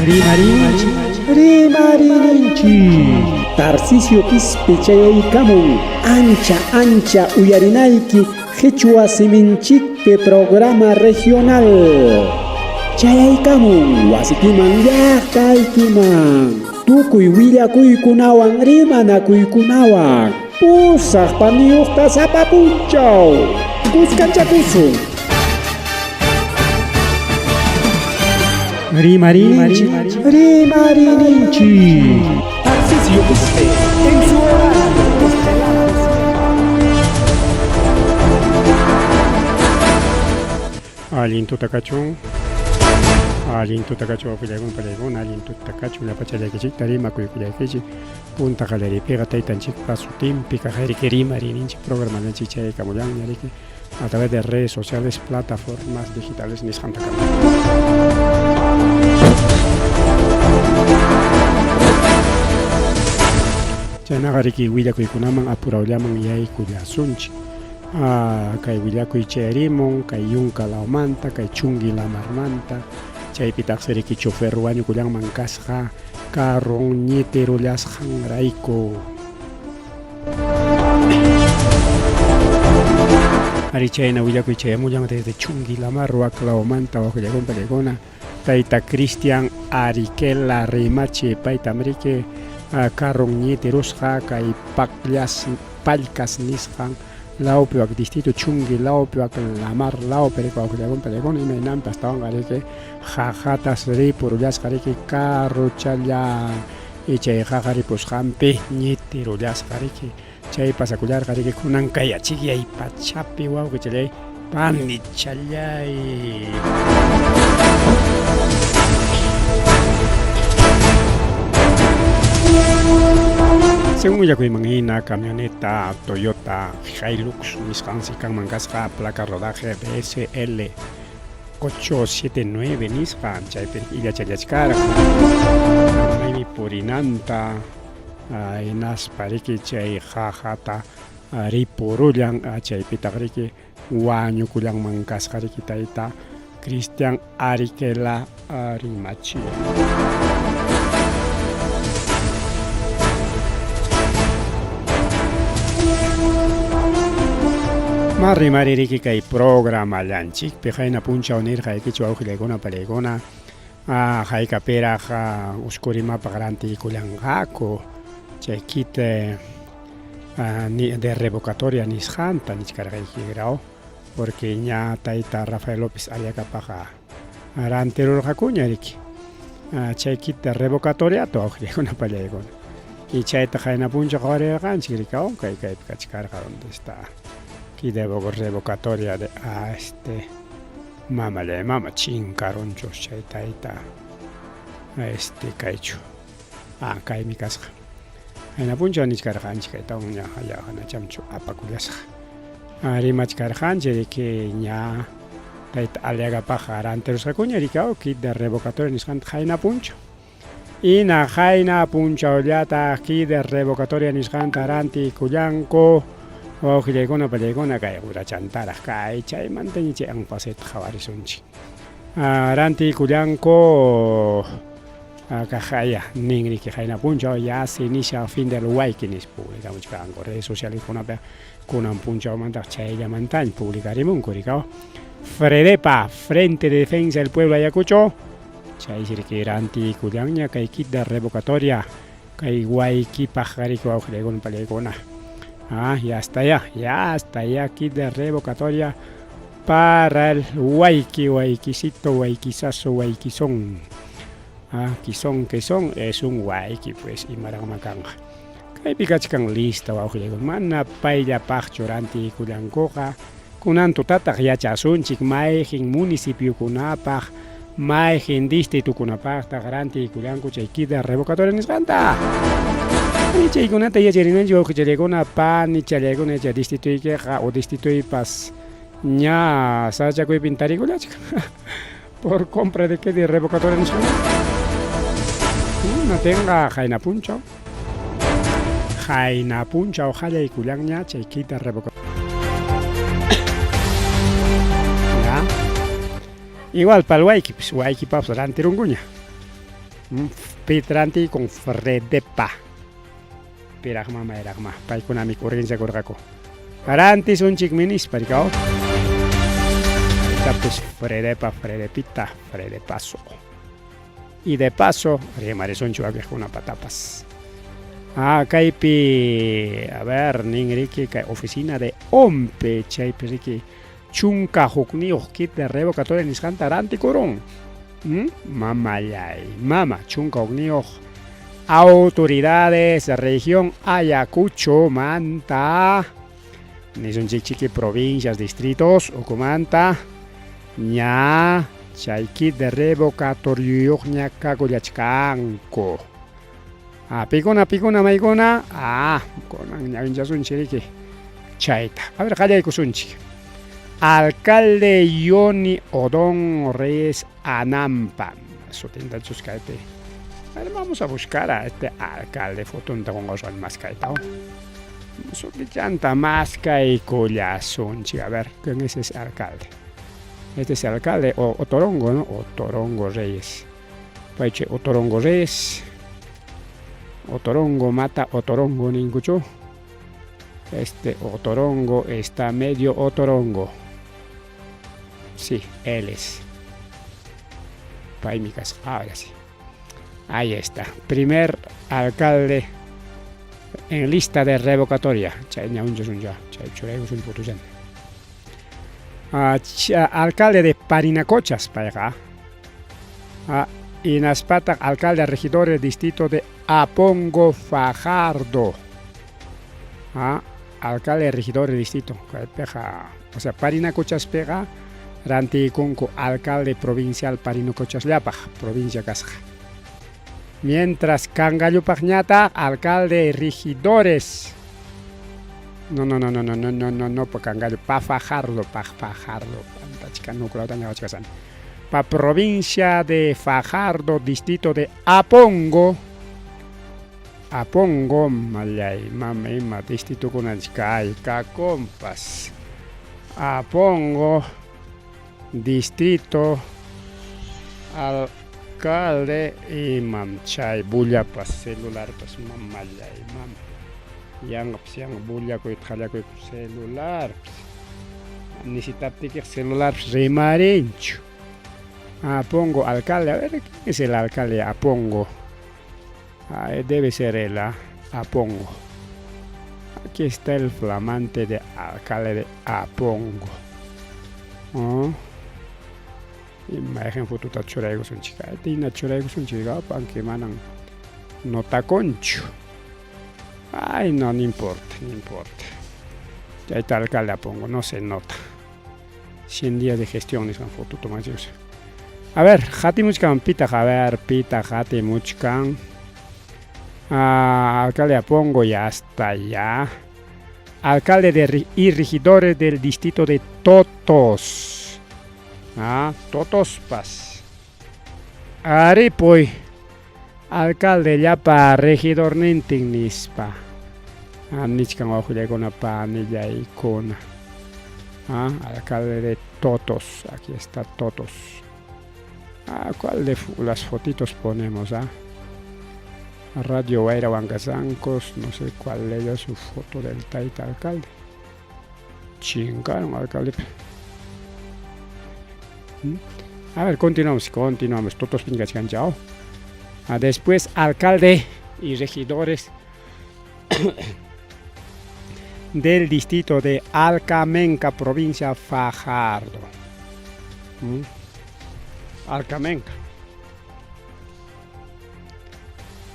Rimarinchik, Rimarininchik. Tarcisio Quispe chayaykamun ancha ancha uyarinayki qhichwa siminchikpi programa regional. Chayaykamun wasikiman llaqtaykiman. Tukuy willakuykunawan rimanakuykunawan. Pusaq paniyuqta sapa punchaw. Kuskanchakusun. Rimarinchik, Rimarininchik. Tarcisio Quispe en su horario estelar. Allin tuta kachun. Allin tuta kachun wapillaykuna pallaykuna, allin tuta kachun llapachallaykichikta rimakuykullaykichik. Punta qallariypiqa taytanchikpa sutinpi kaqariki rimarininchik programallanchik chayaykamullanña riki a través de redes sociales, plataformas digitales nisqantakama. Chaynaqa riki willakuykunaman apurawllaman yaykullasunchik. Ah, kay willakuy chayarimun kay yunka lawmanta, kay chungi lamarmanta, chaypitaqsi riki chofer wañukullanman kasqa carron ñitirullasqanrayku. Ari chayna willakuy chayamullan desde Chungi Lamar Huaclaomanta waqllakun pallaykuna tayta Cristian Ariquela Rimachi paytam riki carron ñitirusqa kay Pacllas Pallcas nisqan lawpi wak distrito Chungi lawpi wak Lamar lawpi riki waqllakun pallaykuna imaynanpi astawanqa riki jaqatas ripurullasqa riki carrochalla y chay qaqa ripusqanpi ñitirullasqa riki chay pasakullarqa riki kunan kay achikyay pachapi wawqichallay panichallay. Según willakuyman hina camioneta Toyota Hilux nisqansi kanman kasqa placa rodaje BSL 879 nisqa chaypi illachallachkarqa maymi purinanta hinaspa riki chay qaqata ripurullan chaypitaq riki wañukullanman kasqa riki tayta Cristian Ariquela Rimachi. Ma rimaririki kay programallanchikpi qayna punchaw nirqaykichu wawqillaykuna palaykuna haykapiraq uskurimapaq rantiykullanqaku chay kit de revocatoria nisqanta nichkarqayki grao porque ña tayta Rafael López Aliacapaqa rantirurqakuña riki chay kit de revocatoriata wawqillaykuna pallaykuna y chayta qayna punchaw qhawarirqanchik riki kay kaypi kachkarqa donde está kit de revocatoria de a este mamallay mama chinkarunchus chay tayta este kaychu ah kaymi kasqa qayna punchaw nichkarqanchik kaytawan ña hanachamchu apakullasqa rimachkarqanchik riki ña tayta Aliagapaqqa rantirusqakuña riki kit de revocatoria nisqanta qayna punchaw hina qayna punchawllataq kit de revocatoria nisqanta rantikullanku wawqillaykuna pallaykuna kay qurachantaraq kay chaymanta ña chay anpaseta qhawarisunchik rantikullanku kaq nin riki qayna punchaw ya se inicia fin del wayki nispa publicamuchkanku redes socialeskunapi kunan punchawmantaq chayllamantaña publicarimunku rikaw Fredepa, Frente de Defensa del Pueblo Ayacucho, chaysi riki rantikullanña kay kit de revocatoria kay waykipaq riki wawqillaykuna pallaykuna ah ya está ya, ya está ya kit de revocatoria para el wayki, waykisito, waykisazo, waykisón. Ah, kisón, quesón, es un wayki pues imaraqma kanqa. Kaypi kachkan lista wawqillaykuna, mana payllapaqchu rantikullankuqa, kunan tutataq yachasunchik mayqin municipiokunapaq, mayqin distritokunapaqtaq rantikullanku chay kit de revocatoria nisqanta. Chaykunata yacharinanchik wawqichallaykuna, panichallaykuna chay distritoykiqa o distritoypas ña sasachakuypin tarikullachkan por compra de kit de revocatoria nisqanta. Natinqa qayna punchaw. Qayna punchaw qallaykullanña chay kit de revocatoria. Ya. Igual pal wayki, pues waykipapas rantirunkuña. Pitrantikun Fredepa. Piraqma mayraqma. Paykunami urgenchakurqaku. Rantisunchikmi nispa rikaw. Tapis Fredepa, Fredepita, Fredepaso. Y de paso, rimarisunchik wakiqkuna patapas. Ah, kaypi, a ver, nin riki, kay oficina de OMPE, chaypi riki, 11 kit de revocatoria nisqanta rantikurun. Mamallay, mama, 11 autoridades de región Ayacucho, Manta, nisunchik provincias, distritos, ukumanta, ña, chay kit de revocatorio ña kakullachkanku. Ah, pikuna, pikuna, maykuna, ah, kunan ñawinchasunchik riki, chayta. A ver, qallaykusunchik. Alcalde Yoni Odón Reyes Anampa. Sutintachus kaypi. A ver, vamos a buscar a este alcalde fotonta qunqasqan maskayta. Sutichanta maskaykullasunchik. A ver, ¿quién es ese alcalde? Este es el alcalde, o Otorongo, ¿no? Otorongo Reyes. Payche Otorongo Reyes. Otorongo mata Otorongo ninkuchu. Este Otorongo está medio Otorongo. Sí, él es. Paymi kasqa. Ahora sí. Ahí está. Primer alcalde en lista de revocatoria. Chay ñawinchasun ya. Chay churaykusun fotochanta. Alcalde de Parinacochas, payqa. Inaspata, alcalde regidor del distrito de Apongo Fajardo. Alcalde regidor del distrito. Kaypiqa, o sea, Parinacochaspiqa rantikunku alcalde provincial Parinacochasllapaq, provincia kasqa. Mientras Cangallupaqñataq, alcalde regidores. No, no, no, no, no, no, no, no, no, pa Cangallo, pa Fajardo, pa Fajardo, pantachka nuklawtaña Pa provincia de Fajardo, distrito de Apongo. Apongo, mallay, mama ima distrito kunanchik kay compas. Apongo, distrito, alcalde, imam chay bullapas, celularpas, mamallay, mama. Yanqapas yanqa bullakuyta qallakuypa celularpas. Necesitaptiykiqa celularpas rimarinchu. Apongo, alcalde, a ver, ¿quién es el alcalde Apongo? Ah, debe ser él, ¿ah? Apongo. Aquí está el flamante de alcalde de Apongo. Oh. Imagen fotuta churaykusunchik. Tina churaykusunchik, aunque manan notaconcho. Ay, no, no importa, no importa. Ya está alcalde Apongo, no se nota. 100 días de gestión esa foto tomachos. A ver, hatimuchkan pita, a ver, pita, hatimuchkan. Ah, alcalde Apongo ya está ya. Alcalde de, y regidores del distrito de Totos. Ah, Totospas. Aripuy. Alcalde llapa regidor nintin nispa. Ah, nichkan wawqillaykuna panillaykuna. Ah, alcalde de Totos. Aquí está Totos. Ah, ¿cuál de las fotitos ponemos? Ah? Radio Wayra Huancasancos, no sé cuál leyó su foto del taita alcalde. Chingaron alcalde. A ver, continuamos, continuamos. Totos chao. Ah, después, alcalde y regidores del distrito de Alcamenca, provincia Fajardo. Alcamenca.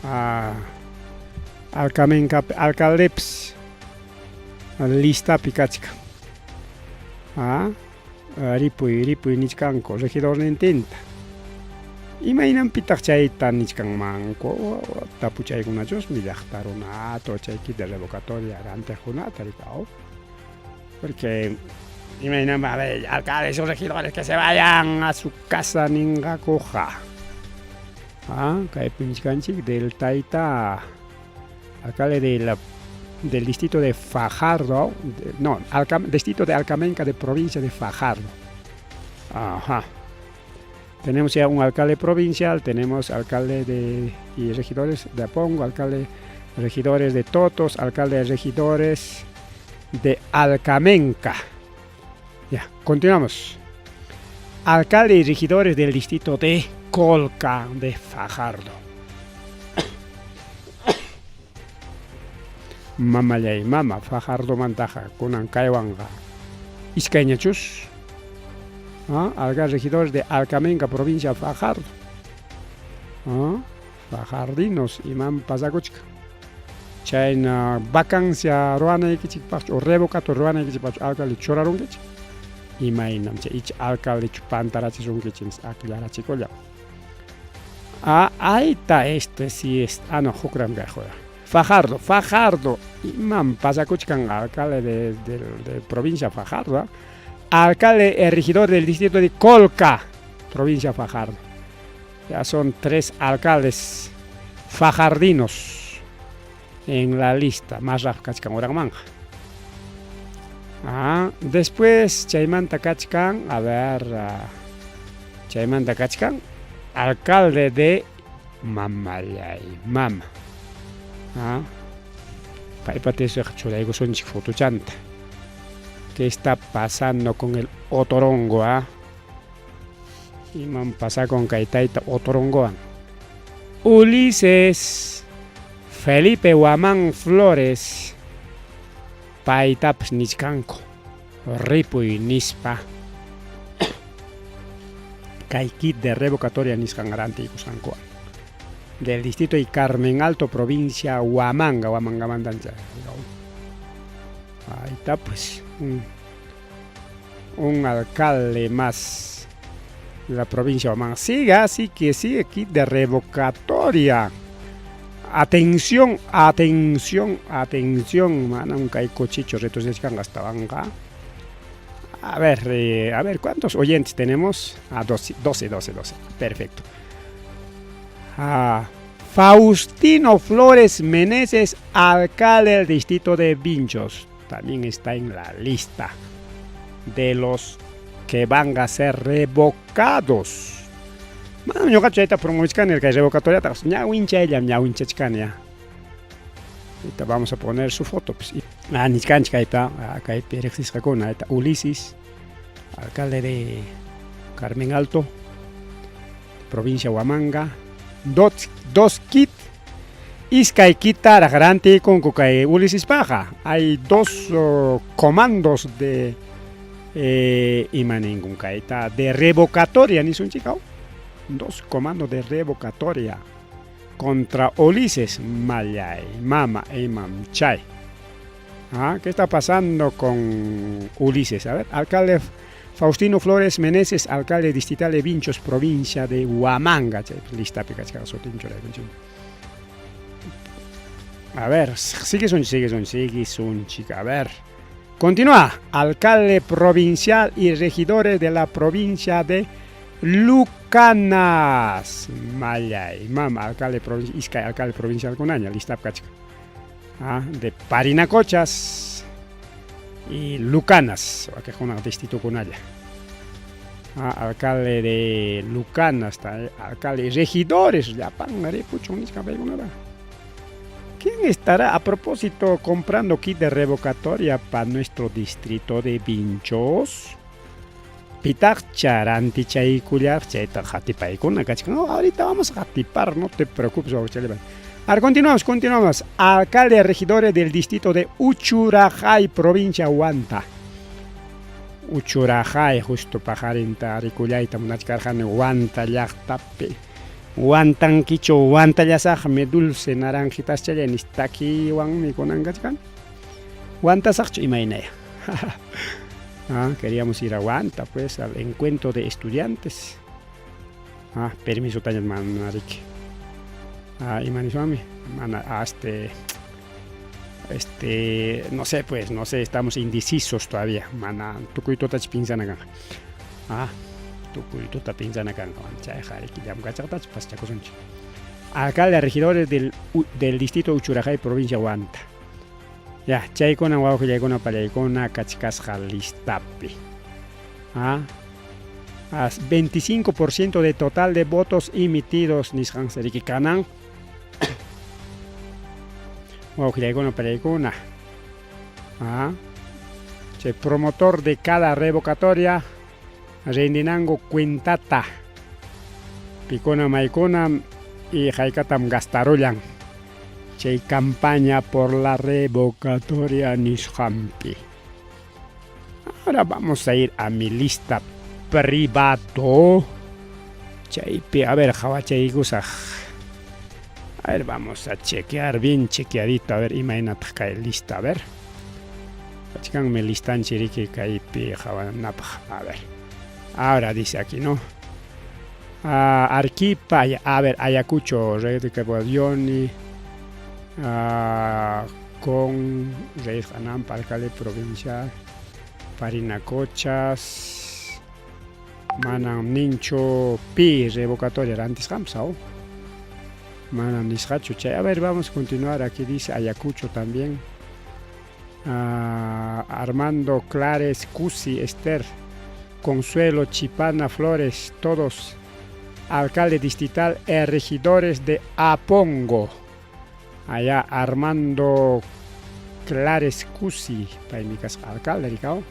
Ah, Alcamenca, alcaldeps, lista pikachka. Ah, ripuy, ripuy nichkanku, regidor nintinta. Imaynanpitaq chayta nichkanmanku tapuchaykunachusmi llaqta runata chay kit de revocatoria rantiqkunata rikaw. Porque imaynanpa, a ver, alcaldes o regidores que se vayan a su casa ninqakuqa. Ah, kaypi nichkanchik del tayta alcalde de la, del distrito de Fajardo, de, no, Alcam, distrito de Alcamenca de provincia de Fajardo. Ajá. Tenemos ya un alcalde provincial, tenemos alcalde de, y regidores de Apongo, alcalde regidores de Totos, alcalde de regidores de Alcamenca. Ya, continuamos. Alcalde y regidores del distrito de Colca de Fajardo. Mamallay mama, Fajardo mantaja, kunan kaywanqa. Iskayñachus. ¿Ah? Alcalde regidores de Alcamenca, provincia Fajardo. ¿Ah? Fajardinos, imam pasakuchka. Chayna vacancia ruwanaykichikpaqchu o revocato ruwanaykichikpaqchu alcalde churarunkichik. Imaynam chay icha alcalde pantarachisunkichik akllarachikulla. Ah, ahí está este sí es. Ah, no, hukram kay Fajardo, Fajardo. Imam pasakuchkan alcalde de, de, de provincia Fajardo. ¿Ah? Alcalde y regidor del distrito de Colca, provincia Fajardo. Ya son tres alcaldes fajardinos en la lista. Más kachkan manja. Ah, después chaymanta kachkan, a ver, chaymanta kachkan, alcalde de Mamallay, Mama. Ah, paypa churaykusunchik fotochanta. ¿Qué está pasando con el otorongo? Ah? Imam pasa con kay tayta otorongowan. Ulises Felipe Guamán Flores paytapas nichkanku ripuy nispa kay kit de revocatoria nisqan rantiykusqankuwan del distrito de Carmen Alto, provincia Huamanga, Huamangamantan Ahí está pues un alcalde más de la provincia de Huamanga. Sigue, así que sigue kit de revocatoria. Atención, atención, atención. Manam kay cochicho retrocescan hasta banca. A ver, ¿cuántos oyentes tenemos? Ah, 12, 12, 12, 12. Perfecto. Ah, Faustino Flores Meneses, alcalde del distrito de Vinchos. También está en la lista de los que van a ser revocados. Manam ñuqachu chayta promovichkani kay revocatoria ñawinchayllam ñawinchachkani ya. Ahorita vamos a poner su foto. Pues. Ah, nichkanchik kaypa, kaypi riqsisqakuna. Ahí está Ulises, alcalde de Carmen Alto, provincia Huamanga. Dos kit, iskay kitaraq rantikunku kay Ulises paqa. Hay dos comandos de ima ninkun kayta de revocatoria nisunchik. Dos comandos de revocatoria contra Ulises Mallay, Mama Imam Chay. Ah, ¿qué está pasando con Ulises? A ver, alcalde Faustino Flores Meneses, alcalde distrital de Vinchos, provincia de Huamanga. Lista. A ver, sigue son, sigue son, sigue son, chica. A ver. Continúa. Alcalde provincial y regidores de la provincia de Lucanas. Mallay, mama, alcalde provincial, iskay alcalde provincial kunaña, lista kachka. Ah, de Parinacochas y Lucanas, una distrito kunalla. Ah, alcalde de Lucanas, alcalde y regidores, ¿Quién estará a propósito comprando kit de revocatoria para nuestro distrito de Vinchos? Pitaq rantichaykullar chayta qatipaykuna kachkan. No, ahorita vamos a qatipar, no te preocupes. Ahora continuamos, continuamos. Alcalde y regidores del distrito de Uchurajay, provincia Huanta. Uchurajay, justo paqarinta rikullayta munachkarqani Huanta llaqtapi. Huantankichu huantallasaqmi dulce naranjitas challay nistakiwanmi kunan kachkan. Huantasaqchu imaynaya. Ah, queríamos ir a Huanta, pues, al encuentro de estudiantes. Ah, permiso taña manariki. Ah, imaniswami, mana, ah, este, no sé, pues, no sé, estamos indecisos todavía. Mana, tukuy tutach pinsana kanqa. Ah, tukuy tuta pinsana kanqa. Chayqa llamkachaqtach paschakusunchik. Alcalde, regidores del distrito Uchurajay, provincia Huanta. Ya, chaykuna wawqillaykuna pallaykuna kachkasqa listapi. Ah, 25% de total de votos emitidos nisqansi riki kanan. Wawqillaykuna pariykuna. Ah, chay promotor de cada revocatoria rindinanku cuentata. Pikuna maykunam y haykatam gastarullan chay campaña por la revocatoria nisqanpi. Ahora vamos a ir a mi lista privado. Chaypi, a ver, qhawachaykusaq. A ver, vamos a chequear bien chequeadito. A ver, imaynataq kay lista, a ver. Kachkanmi listanchik riki kaypi qhawanapaq. A ver. Ahora dice aquí, ¿no? Ah, Arequipa, a ver, Ayacucho, Rey de Cabuadioni, ah, con Rey Janampa, alcalde provincial, Parinacochas, manam ninchu pi revocatoria rantisqanpas, aw. Manam nisqachu chay. A ver, vamos a continuar. Aquí dice Ayacucho también. Ah, Armando Clares, Cusi, Esther, Consuelo, Chipana, Flores, todos alcalde distrital e regidores de Apongo. Allá Armando Clares Cusi, paymi kasqa alcalde rikaw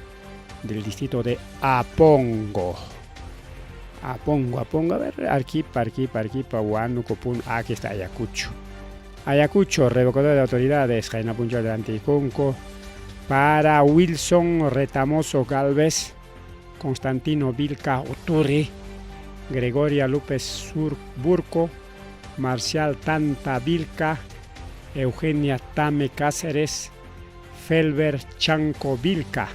del distrito de Apongo. Apongo, Apongo, a ver, Arequipa, Arequipa, Arequipa, Huánuco, Puno, ah, aquí está Ayacucho. Ayacucho, revocador de autoridades, Jaina Puncho de Anticunco, para Wilson Retamoso Galvez, Constantino Vilca Oturi, Gregoria López Sur Burco, Marcial Tanta Vilca, Eugenia Tame Cáceres, Felber Chanco Vilca,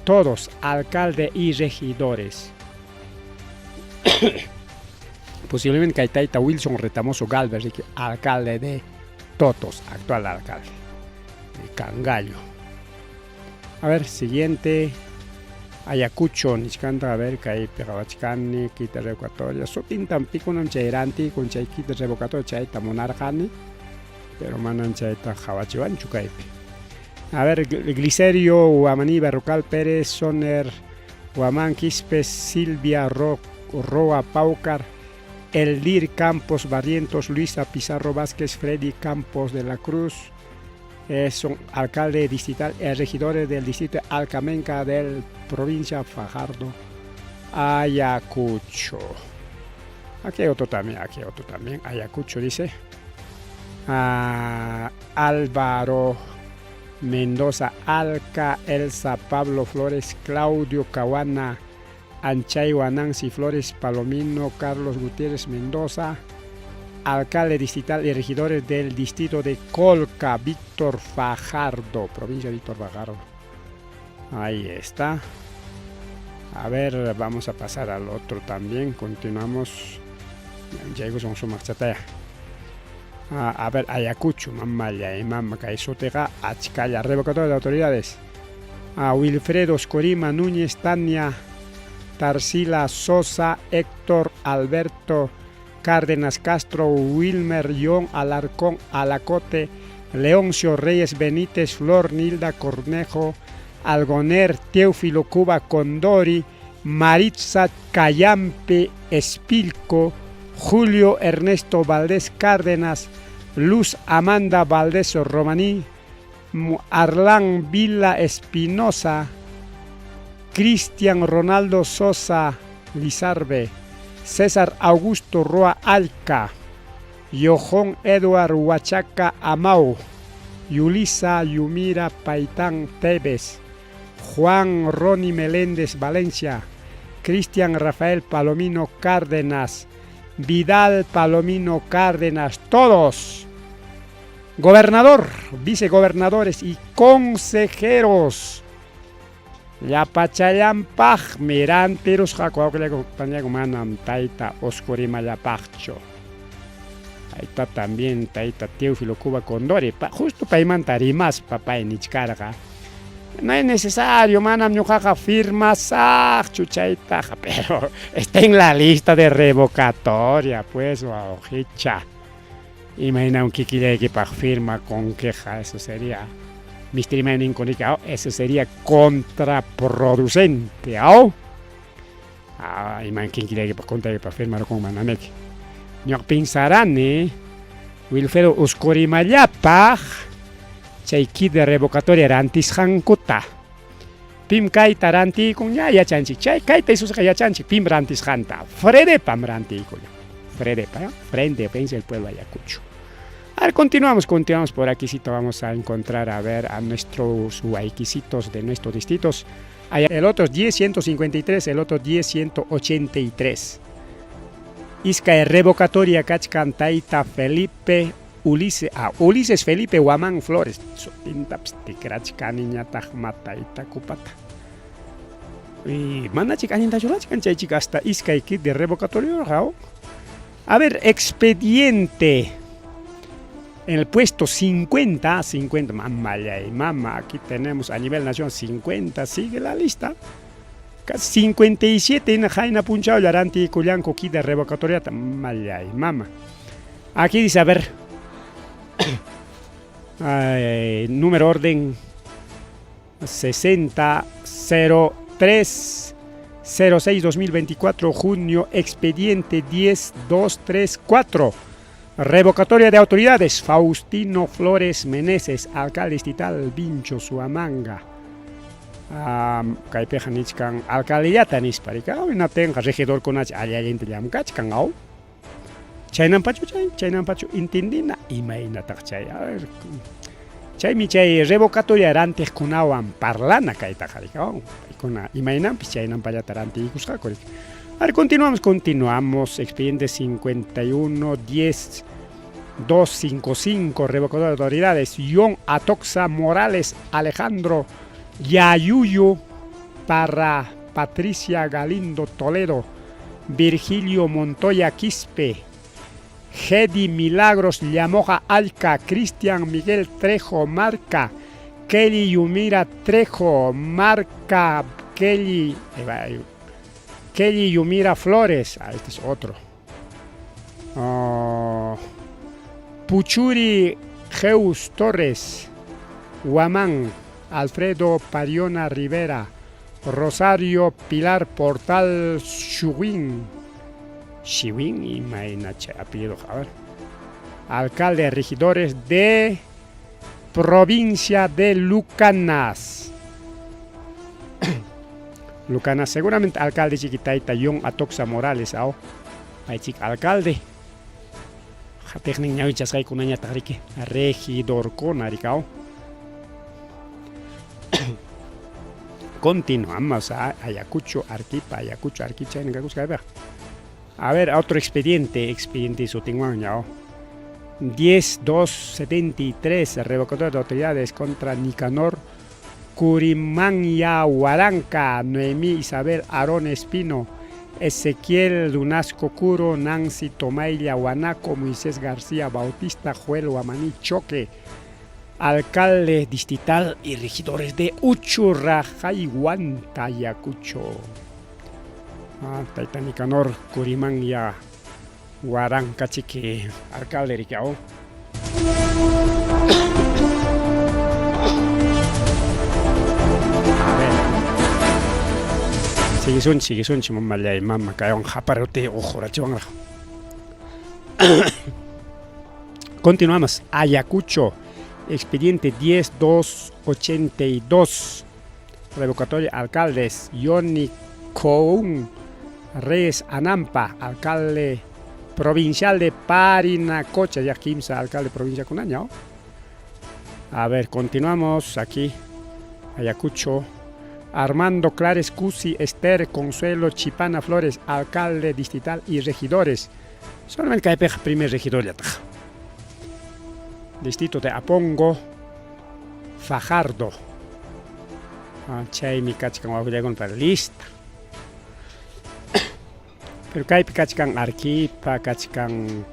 todos alcalde y regidores. Posiblemente kay tayta Wilson Retamoso Galvez, alcalde de Totos, actual alcalde de Cangallo. A ver, siguiente. Ayacucho, nichkanta, a ver, kaypi qhawachkani, quita revocatoria. Sutintam pikunam chay rantikun chay quita revocatoria chayta munarqani, pero manam chayta qhawachiwanchu kaypi. A ver, Glicerio, Huamaní, Berrocal Pérez, Soner, Huamán Quispes, Silvia Roa Paucar, Eldir Campos Barrientos, Luisa Pizarro Vázquez, Freddy Campos de la Cruz, son alcalde distrital y regidores del distrito Alcamenca del provincia Fajardo, Ayacucho. Aquí hay otro también, aquí hay otro también, Ayacucho dice. Ah, Álvaro Mendoza Alca, Elsa Pablo Flores, Claudio Cahuana, Anchaiwa Nancy Flores Palomino, Carlos Gutiérrez Mendoza, alcalde distrital y regidores del distrito de Colca, Víctor Fajardo, provincia de Víctor Fajardo. Ahí está. A ver, vamos a pasar al otro también. Continuamos. Llego son sumaqchataya. A ver, Ayacucho, mamalla y mamá kay sutiqa achkalla revocatoria de autoridades. A Wilfredo Oscorima Núñez, Tania Tarsila Sosa, Héctor Alberto Cárdenas Castro, Wilmer John Alarcón Alacote, Leoncio Reyes Benítez, Flor Nilda Cornejo, Algoner Teófilo Cuba Condori, Maritza Cayampe Espilco, Julio Ernesto Valdés Cárdenas, Luz Amanda Valdés Romaní, Arlán Vila Espinosa, Cristian Ronaldo Sosa Lizarbe, César Augusto Roa Alca, Yojón Edward Huachaca Amau, Yulisa Yumira Paitán Tevez, Juan Ronnie Meléndez Valencia, Cristian Rafael Palomino Cárdenas, Vidal Palomino Cárdenas, todos. Gobernador, vicegobernadores y consejeros. Llapachallanpaqmi rantirusqaku wawqillayku manam tayta Oscorimallapaqchu. Ahí también tayta Teófilo Cuba Condori, justo paymanta rimaspa pay nichkarqa. No es necesario, manam ñuqaqa firmasaqchu chaytaqa, pero está en la lista de revocatoria, pues, wawqicha. Imaynam kikillaykipaq firma con queja, eso sería Mr. Eso sería contraproducente, ¿oh? Ah, iman kinkillaykipaq contaykipaq firmarukunman amiki. Ñuqa pinsarani Wilfredo Uskurimallapaq chay kit de revocatoria rantisqankuta. Pim kayta rantiykun ña yachanchik. Chay kayta Jesusqa yachanchik pim rantisqanta. Fredepam rantiykulla. Fredepa, ¿eh? Frente Defensa del Pueblo Ayacucho. A ver, continuamos, continuamos por aquí. Si vamos a encontrar a ver a nuestros huayquisitos de nuestros distritos. El otro es 10.153, el otro 10.183. Iskay revocatoria kachkan tayta Felipe Ulises, ah, Ulises Felipe Guamán Flores. Sutintapas tikrachkaniñataq matayta kupata. Y manachik allintachu rurachkan chaychik hasta iskay kit de revocatorio. A ver, expediente. En el puesto 50, 50, mamá y mamá, aquí tenemos a nivel nacional 50, sigue la lista. Casi 57 en Jaina Punchao, Yaranti, Cullanco, kit de revocatoria, malla y mama. Aquí dice, a ver, ay, número orden 6003 06 2024 junio, expediente 10234. Revocatoria de autoridades, Faustino Flores Meneses, alcalde distrital Vincho Suamanga. Kaypiqa nichkan alcaldellata nispa rika, hinaptinqa regidorkunacha allallinta llamkachkan aw. Chaynampachu chay, chaynampachu intindina imaynataq chay. A ver, chaymi chay revocatoria rantiqkunawan parlana kaytaqa rika, paykuna imaynanpis chaynampallata rantiykusqaku rika. A ver, continuamos, continuamos. Expediente 51 10 255, revocador de autoridades, John Atoxa Morales, Alejandro Yayuyu, para Patricia Galindo Toledo, Virgilio Montoya Quispe, Hedy Milagros Llamoja Alca, Cristian Miguel Trejo Marca, Kelly Yumira Trejo Marca, Kelly, Kelly Yumira Flores, ah, este es otro. Oh, Puchuri Geus Torres, Guamán, Alfredo Pariona Rivera, Rosario Pilar Portal Shuwin, Shiwin y Mainache, apellido, a ver. Alcalde, regidores de provincia de Lucanas. Lucanas, seguramente alcalde chiquitaita, John Atoxa Morales, ao. Paychik alcalde. Qatiqnin ñawichasqaykunañataq riki regidorkuna rikao. Continuamos a Ayacucho, Arequipa, Ayacucho, Arequipa, chayna kakusqa. A ver, otro expediente, expediente sutinwan ñao. 10 2 73, revocatoria de autoridades contra Nicanor Curimanya Huaranca, Noemí Isabel Arón Espino, Ezequiel Dunasco Curo, Nancy Tomailla Guanaco, Moisés García Bautista, Joel Guamaní Choque, alcalde distrital y regidores de Uchurrajayhuanta, Ayacucho. Ah, Tayta Nicanor Curimanya Huaranca chiki, alcalde rikiao. A ver. Siguisunchik, siguisunchik, mamallay, mama, kaywan qaparuti uqurachiwanraq. Continuamos. Ayacucho, expediente 10282. Revocatoria alcaldes, Johnny Coun Reyes Anampa, alcalde provincial de Parinacocha, ya 15 alcalde provincia kunaña. A ver, continuamos aquí. Ayacucho. Armando Clares Cusi, Esther Consuelo Chipana Flores, alcalde distrital y regidores. Solamente kaypiqa primer regidor llataq. Distrito de Apongo, Fajardo. Ah, chaymi kachkan wawqillakuna para lista. Pero kaypi kachkan Arequipa, kachkan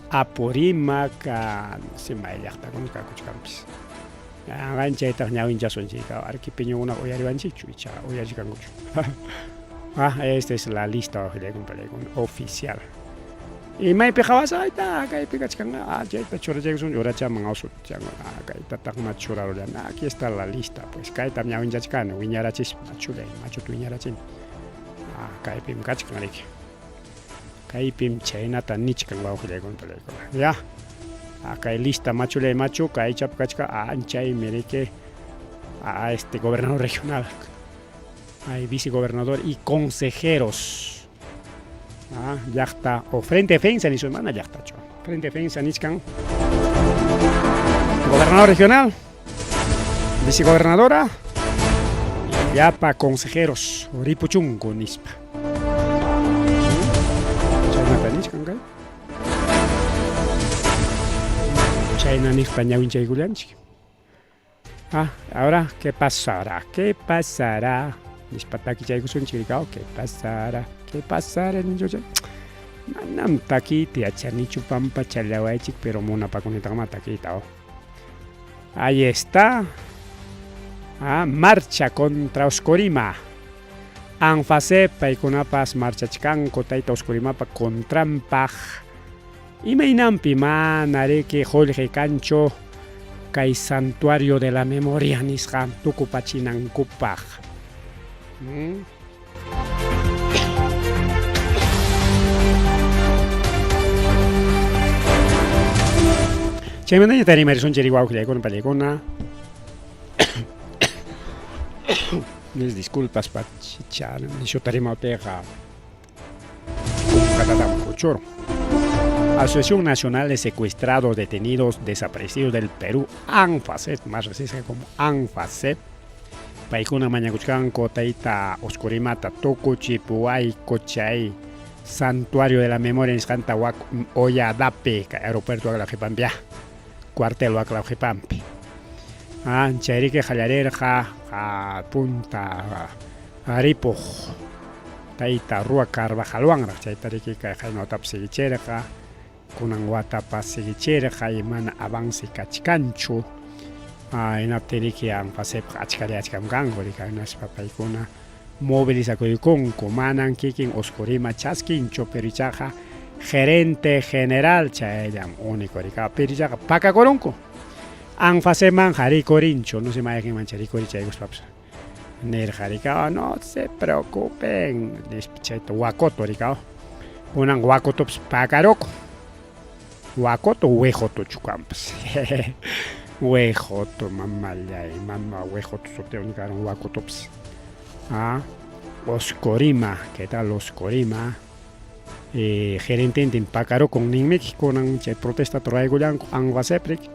Apurímac, si may llaqtakuna kakuchkanpis. Chaytaq ñawinchasunchik, Arequipeñokuna uyariwanchikchu icha uyarichkankuchu. Ah, esta es la lista wawqillakuna oficial. Y maypi qhawasayta kaypi kachkan, ah, chayta churachaykusun urachaman ah, kaytataqma churarullani. Aquí está la lista, pues kaytam ñawinchachkani wiñarachispa machulay, machuta wiñarachini. Ah, kaypim kachkan riki. Kaypim chaynata nichkan wawqillaykuna palaykuna. Ya. Ah, kay lista machullay machu kaychap kachka anchaymi riki. A este gobernador regional. Hay vicegobernador y consejeros. Ah, llaqta o frente defensa nisun mana llaqtachu. Frente defensa nichkan. Gobernador regional, vicegobernadora, llapa consejeros ripuchunku nispa. Chaynata nichkan kay. Chayna niqta ñawinchaykullanchik. Ah, ahora, ¿qué pasará? ¿Qué pasará? Nispa takichaykusunchik rikaw, ¿qué pasará? ¿Qué pasará? Nichucha. Manam takiyta yachanichu pampachallawaychik, pero munapakunitaqmá takiyta. Oh. Ahí está. Ah, marcha contra Oscorima. Anfasep paykunapas marchachkanku tayta Oscorimapa contranpaq. Imaynanpi mana riki qullqi kanchu kay santuario de la memoria nisqa tukupachinankupaq. Chaymantaña tarimarisunchik wawqillaykuna pallaykuna. Mil disculpas pachicha nishuta rimaptiqa kunkatatam kuchurun. Asociación Nacional de Secuestrados, Detenidos, Desaparecidos del Perú, ANFASEP, más recisca como ANFASEP. Paykuna mañakuchkanku tayta Oscurimata tukuchipuwayku chay Santuario de la Memoria nisqanta wak Olladapi kay aeropuerto Acla qhipanpi cuartel Acla qhipanpi. Ah, chayriki qallarirqa punta ripuq tayta Rua Carvajalwanraq chayta riki kay qayna watapas sigichirqa kunan watapas sigichirqa y mana avance kachkanchu. Hinaptin riki ANFASEPqa achkalla achkam kanku riki hinaspa paykuna movilizakuykunku manan kikin Oscorima chaskinchu pero ichaqa gerente general chayllam único rika pero ichaqa pakakurunku ANFASEPmanqa rikurinchu no sé mayqinmancha rikurichaykuspapas nirqa rika no se preocupen nispa chayta Huacoto rika kunan Huacotopas pakarukun Huacoto Huejotochu kanpas Huejoto mamallay mama Huejoto sutiyuqmi karun Huacotopas ah Oscorima ¿qué tal Oscorima? Gerententin pakarukun ninmiki kunan chay protestata ruraykullanku ANFASEP riki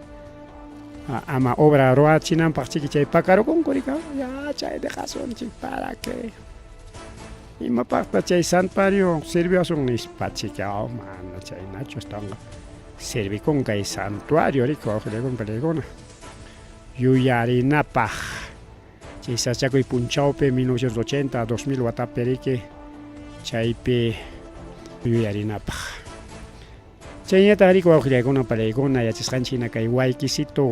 ama obra ruwachinanpaq chiki chay pakarukunku rika ya chay dejasunchik para que imapaqta chay santuario sirviwasun nispa chiki mana chaynachu astawanqa servikun kay santuario riki wawqillaykuna panillaykuna yuyarinapaq chay sachakuy punchawpi 1980 2000 watapi riki chaypi yuyarinapaq. Chayñataq riki wawqillaykuna panillaykuna yachasqanchik hina kay waykisito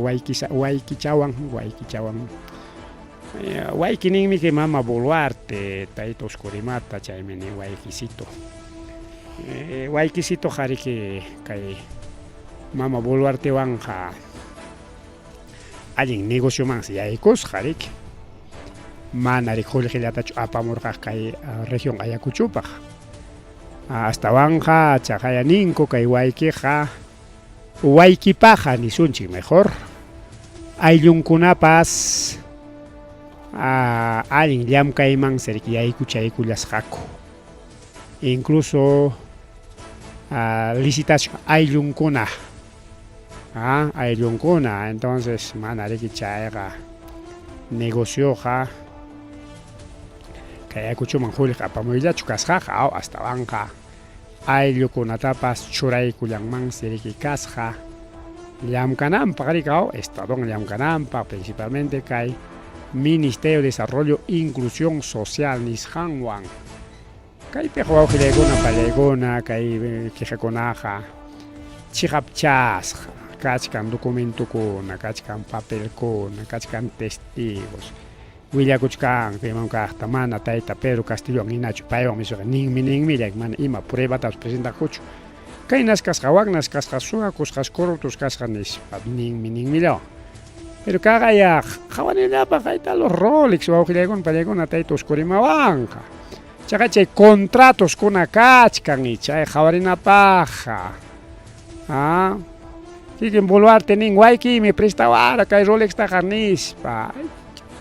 waykichawan waykichawan wayki ninmi kay mama Boluarte tayta Oscurimata chaymi nin waykisito. Waykisitoqa riki kay mama Boluartewanqa allin negociomansi yaykusqa riki. Mana riki qullqillatachu apamurqa kay región Ayacuchupaq. Astawanqa chaqaya ninku kay waykiqa waykipaqa nisunchik mejor ayllunkunapas allin llamkaymansi riki yaykuchaykullasqaku. Incluso licitación ayllunkuna ayllunkuna entonces mana riki chayqa negocioqa kay Ayacuchoman qullqi apamuyllachu kasqaqa astawanqa ayllukunatapas churaykullanmansi riki kasqa llamkananpaq riki estadowan llamkananpaq principalmente kay Ministerio de Desarrollo e Inclusión Social nisqanwan. Kaypiqa wawqillaykuna pallaykuna kay quejakunaqa chiqapchasqa kachkan documentokuna, kachkan papelkuna, kachkan testigos willakuchkanku imam kaqta mana tayta Pedro Castillowan hinachu paywan misuqa ninmi ninmilla mana ima pruebatapas presentakuchu kaynas kasqa waknas kasqa suwakusqas corruptos kasqa nispa ninmi ninmillawan. Pero kaqaya qhawanillapaq kayta los Rolex wawqillaykuna pallaykuna tayta Oscurimawanqa. Chaqa chay contratoskuna kachkan y chay qhawarinapaqqa. Ah, kikin Boluarte nin waykiymi prestawara kay Rolextaqa nispa.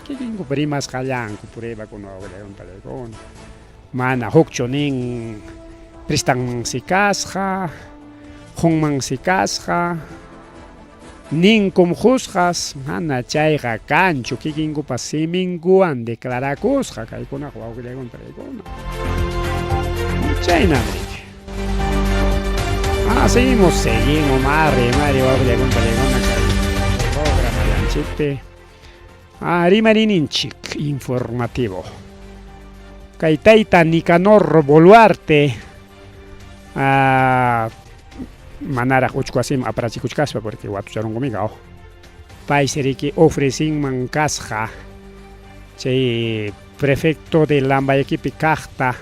Kikinku rimasqallanku pruebakuna wawqellaykuna. Mana hukchu nin prestanmansi kasqa, qunmansi kasqa. Ninkum qusqas, mana chayqa kanchu kikinkupa siminkuwan declarakusqa kaykunaqa wawqillaykuna panaykuna. Chaynam riki. Ah, seguimos, seguimos, mari, mari, wawqillaykuna panaykuna kay programallanchikpi. Ah, rimarininchik informativo. Kay tayta Nicanor Boluarte ah, manaraq uchku wasiman aparachikuchkaspa porque watucharunkumiqa oh. Paysi riki ofrecinman kasqa chay prefecto de Lambayequepi kaqta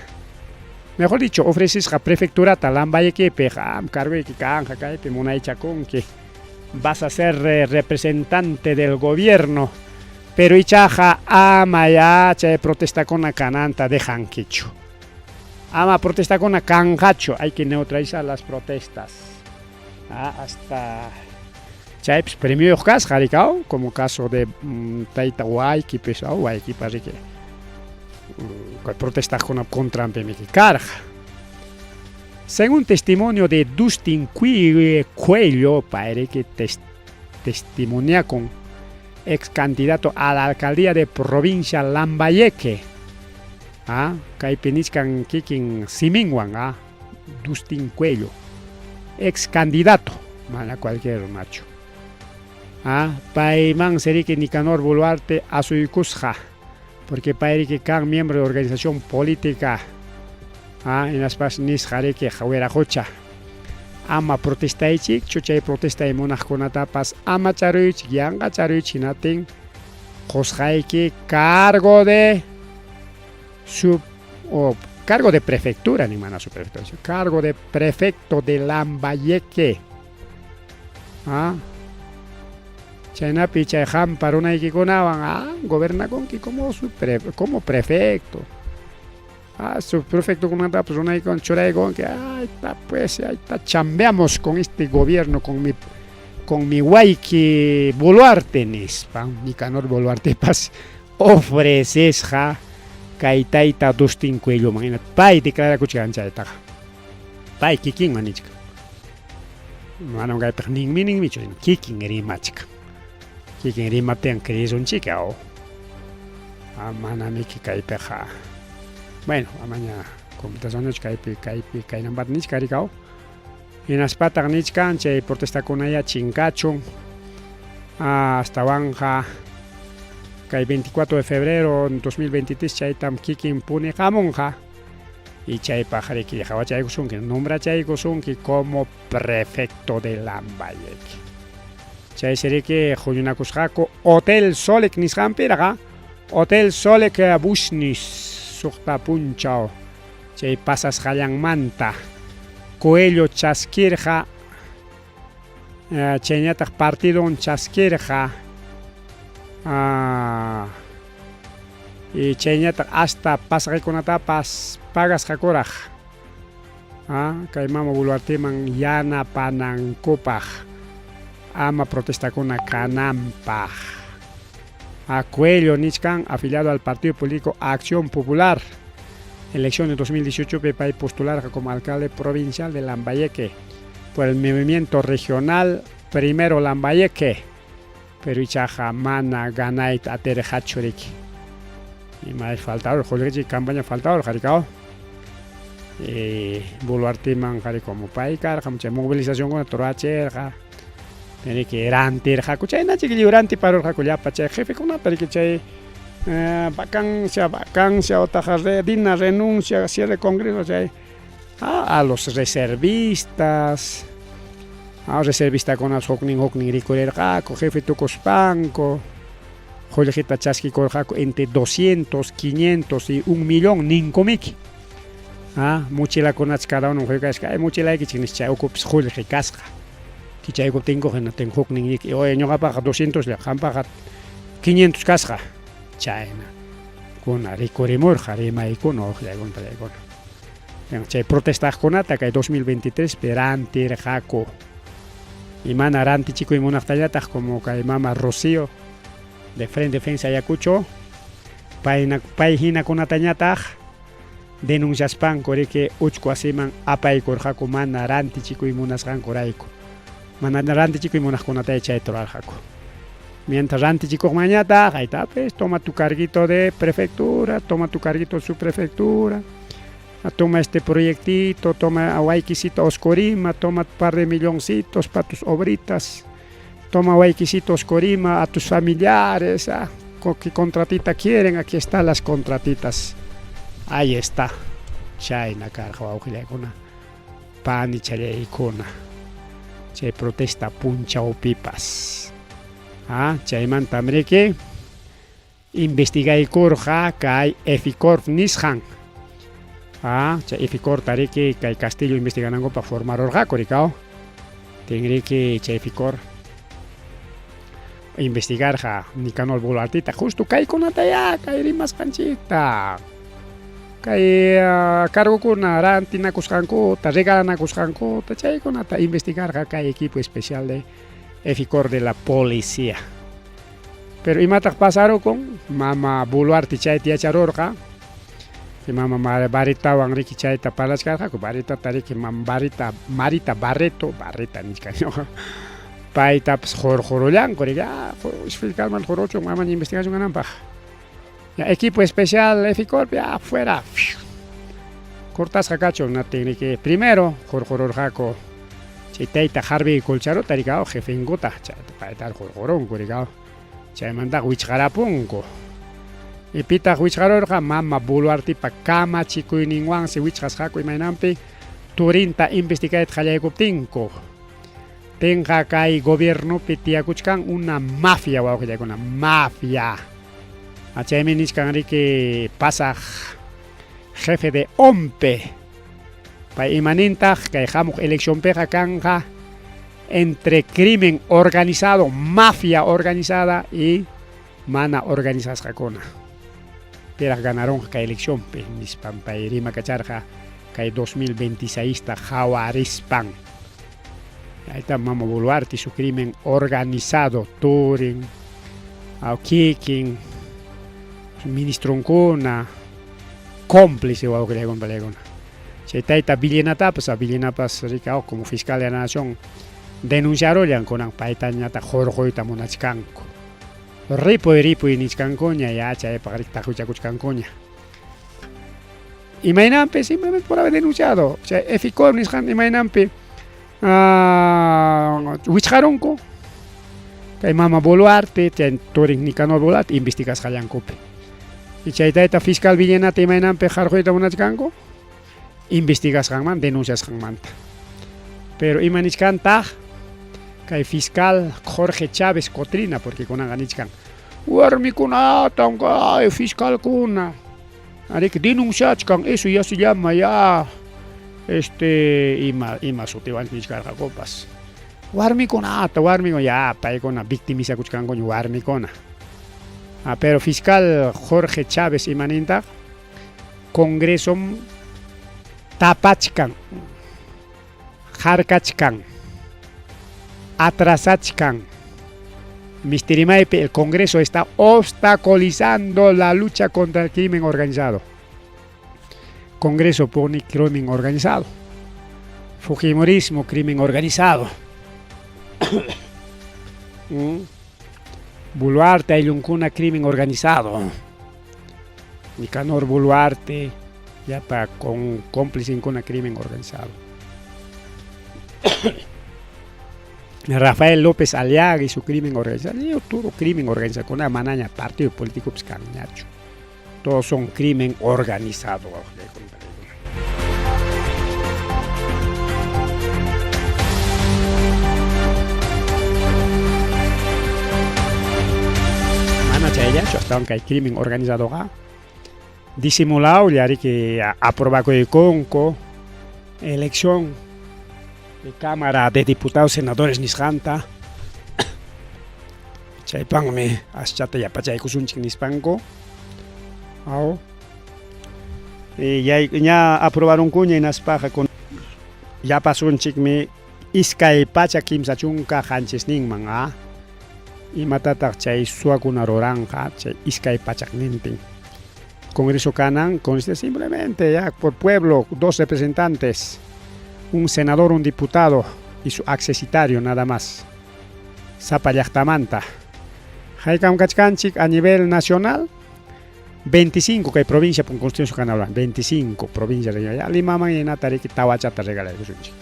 mejor dicho ofrecisqa prefecturata Lambayequepi qam cargoyki kanqa kaypi munaychakunki vas a ser representante del gobierno pero ichaqa ama ya chay protestakuna kananta dejankichu ama protestakuna kanqachu hay que neutralizar las protestas ah, hasta chaypis premioyuq kasqa rikaw como caso de mm, tayta wayki pis oh, waykipa riki mm, protestaqkunap contranpimi karqa según testimonio de Dustin Cuello payriki tes, testimoniakun ex candidato a la alcaldía de provincia Lambayeque ah, kaypi nichkan kikin siminwan ah, Dustin Cuello ex candidato mana cualquier runachu ah, payman seriki Nicanor Boluarte asuykusqa porque payriki kan miembro de organización política ah, hinaspas nisqa riki wiraqocha ama protestaychikchu chay protestay munaqkunatapas ama charuychik yanqa charuychik hinatin qusqayki cargo de sub o cargo de prefectura ni mana subprefectura cargo de prefecto de Lambayeque ah chaynapi chay hampa runaykikunawan ah gobernakunki como subpre, como prefecto ah subprefectokunatapas runaykuna churaykunki ahí está pues ahí está chambeamos con este gobierno con mi con mi wayki Boluarte nispa Nicanor Boluartepas ofrecesqa kay tayta Dustin Cuelloman hina pay declarakuchkan chaytaqa pay kikinman nichkan manam kaypiq ninmi ninmichu kikin rimachkan kikin rimaptin creesunchik aw manamiki kaypiqa bueno amaña computacionchu kaypi kaypi kaynanpata nichkan rikaw hinaspataq nichkan chay protestakunaya chinkachun astawanqa kay 24 de febrero 2023 chaytam kikin puni qamunqa y chaypaq riki qawachaykusunki nombrachaykusunki como prefecto de Lambayeque chaysi riki huñunakusqaku Hotel Solec nisqanpiraqa Hotel Solec Business suqta punchaw chay pasasqallanmanta Coello chaskirqa chayñataq partidon chaskirqa y chayñataq hasta pasaqaykunatapas pagasqakuraq kay mama Boluarteman yanapanankupaq ama protestakuna kananpaq a Coello nichkan afiliado al partido político Acción Popular elección de 2018 pay postularqa como alcalde provincial de Lambayeque por el movimiento regional Primero Lambayeque pero ichaqa mana ganayta atirqachu riki ima faltador qullqichik campaña faltador qarikaw Boluarteman qari como pay karqa chay movilizacionkuna rurachirqa riki rantirqaku chaynachik lliw rantiparurqaku llapa chay jefekunata riki chay vacancia vacancia otaq Dina renuncia cierre congreso chay a los reservistas reservistakunapas huknin huknin rikurirqaku jefe tukuspanku qullqita chaskikurqaku entre 200, 500 y 1 millón ninkumiki mochilakunata cada uno quykarisqa ay mochilaykichik nispa chay ukupis qullqi kasqa kichaykuptinkuqa hinatin huknin oye ñuqapaqa 200 lla qampaqa 500 kasqa chayna. Kuna rikurimurqa rimaykuna wawqillaykuna pallaykuna. Chay protestaqkunata kay 2023 pi rantirqaku. Y mana rantichikuy munaqtañataq como kay mama Rocío de Frente Defensa Ayacucho payna pay hinakunatañataq denunciaspanku riki uchku wasiman apaykurqaku mana rantichikuy munasqankurayku. Mana rantichikuy munaqkunataya chayta rurarqaku. Mientras rantichikuqmanñataq, ahí está, pues, toma tu carguito de prefectura, toma tu carguito de subprefectura, toma este proyectito, toma wayquisito Oscorima, toma un par de milloncitos para tus obritas, toma wayquisito Oscorima a tus familiares, ah, ¿qué contratita quieren? Aquí están las contratitas. Ahí está. Chayna karqa wawqillaykuna, panichallaykuna. Chay protesta punchawpipas. Ah, chaymantam riki investigaykurqa kay EFICORP nisqan. Ah, chay EFICORTA riki kay Castillo investiganankupaq formarurqaku rikaw. Tinriki chay EFICOR investigarqa Nicanor Boluartita justo kaykunata ya kay rimasqanchikta. Kay cargokuna rantinakusqankuta, regalanakusqankuta, chaykunata investigarqa kay equipo especial de EFICOR de la policía. Pero imataq pasarukun mama Boluarte chayta yacharurqa. Mama Baritawan riki chayta parlachkarqaku, Baritata riki mama Barita, Marita Barreto, Barreta nichkani paytapas qurqurullanku riki, ah, fiscalman qurquchun mamaña investigación kananpaq. Ya, equipo especial EFICORP, ya, fuera. Cortasqa kachun natin riki primero qurqururqaku chay tayta Harvey Colcharuta rikaw jefenkuta chayta payta qurqurunku rikaw chaymantaqa wichqarapunku. Y pitaq wichqarurqa mama Boluartipa kamachikuyninwansi wichqasqaku imaynanpi turinta investigayta qallaykuptinku. Tinqa kay gobiernopi tiyakuchkan una mafia wawqillaykuna, mafia. Chaymi nichkan riki pasaq jefe de OMPE. Pay imanintaq kay hamuq eleccionpiqa kanqa entre crimen organizado, mafia organizada y mana organizasqakuna. Piraq ganarunqa kay eleccionpi nispan pay rimakacharqa kay 2026 ta qawarispan. Ahí Mama Boluarte su crimen organizado, turin, kikin, ministronkuna, cómplice wawqillaykuna. Chay tayta Villenatapas, a Villenapas rikaw como fiscal de la nación denunciarullan kunan paytañataq hurquyta munachkanku. Ripuy ripuy nichkankuña ya chaypaq rik taqwichakuchkankuña. Imaynanpi simplemente por haber denunciado. Chay EFICOR nisqan imaynanpi wichqarunku kay mama Boluarte, chay turin Nicanor Boluarte investigasqallankupi. Y chay tayta fiscal Villenata imaynanpi harquyta munachkanku investigasqanmanta, denunciasqanmanta. Pero ima nichkantaq kay fiscal Jorge Chávez Cotrina, porque kunanqa nichkan warmikunatan kay fiscalkuna ariki denunciachkan, eso ya se llama ya este ima ima sutiwan nichkarqakupas. Warmikunata, warmikuna ya paykuna victimizakuchkankuña warmikuna. Ah, pero fiscal Jorge Chávez imanintaq Congreso tapachkan, harkachkan, atrasachkan. Mistirimaypi, el Congreso está obstaculizando la lucha contra el crimen organizado. Congreso pone crimen organizado. Fujimorismo, crimen organizado. Boluarte, ayllunkuna, crimen organizado. Nicanor Boluarte, ya pa con cómplice con crimen organizado. Rafael López Aliaga y su crimen organizado. Yo, todo crimen organizado con una manaña partido político pues, cañacho. Todos son crimen organizado. Mana chayllachu hasta hay crimen organizado ga. Disimulado ya que aprobakuykunku elección de Cámara de Diputados, Senadores nisqanta. Chaypanmi aschata yapachaykusunchik nispanku. Aw. Yay, ña aprobarunkuña hinaspaqa yapasunchikmi 237ninman a imatataq chay suwakuna ruranqa chay 200nintin Congreso kanan consiste simplemente ya por pueblo dos representantes, un senador, un diputado y su accesitario nada más. Sapa llaqtamanta. Haykam kachkanchik a nivel nacional 25 kay provincia pun constitución kanal 25 provincia ya Limaman hinata riki tawachata regalaykusunchik.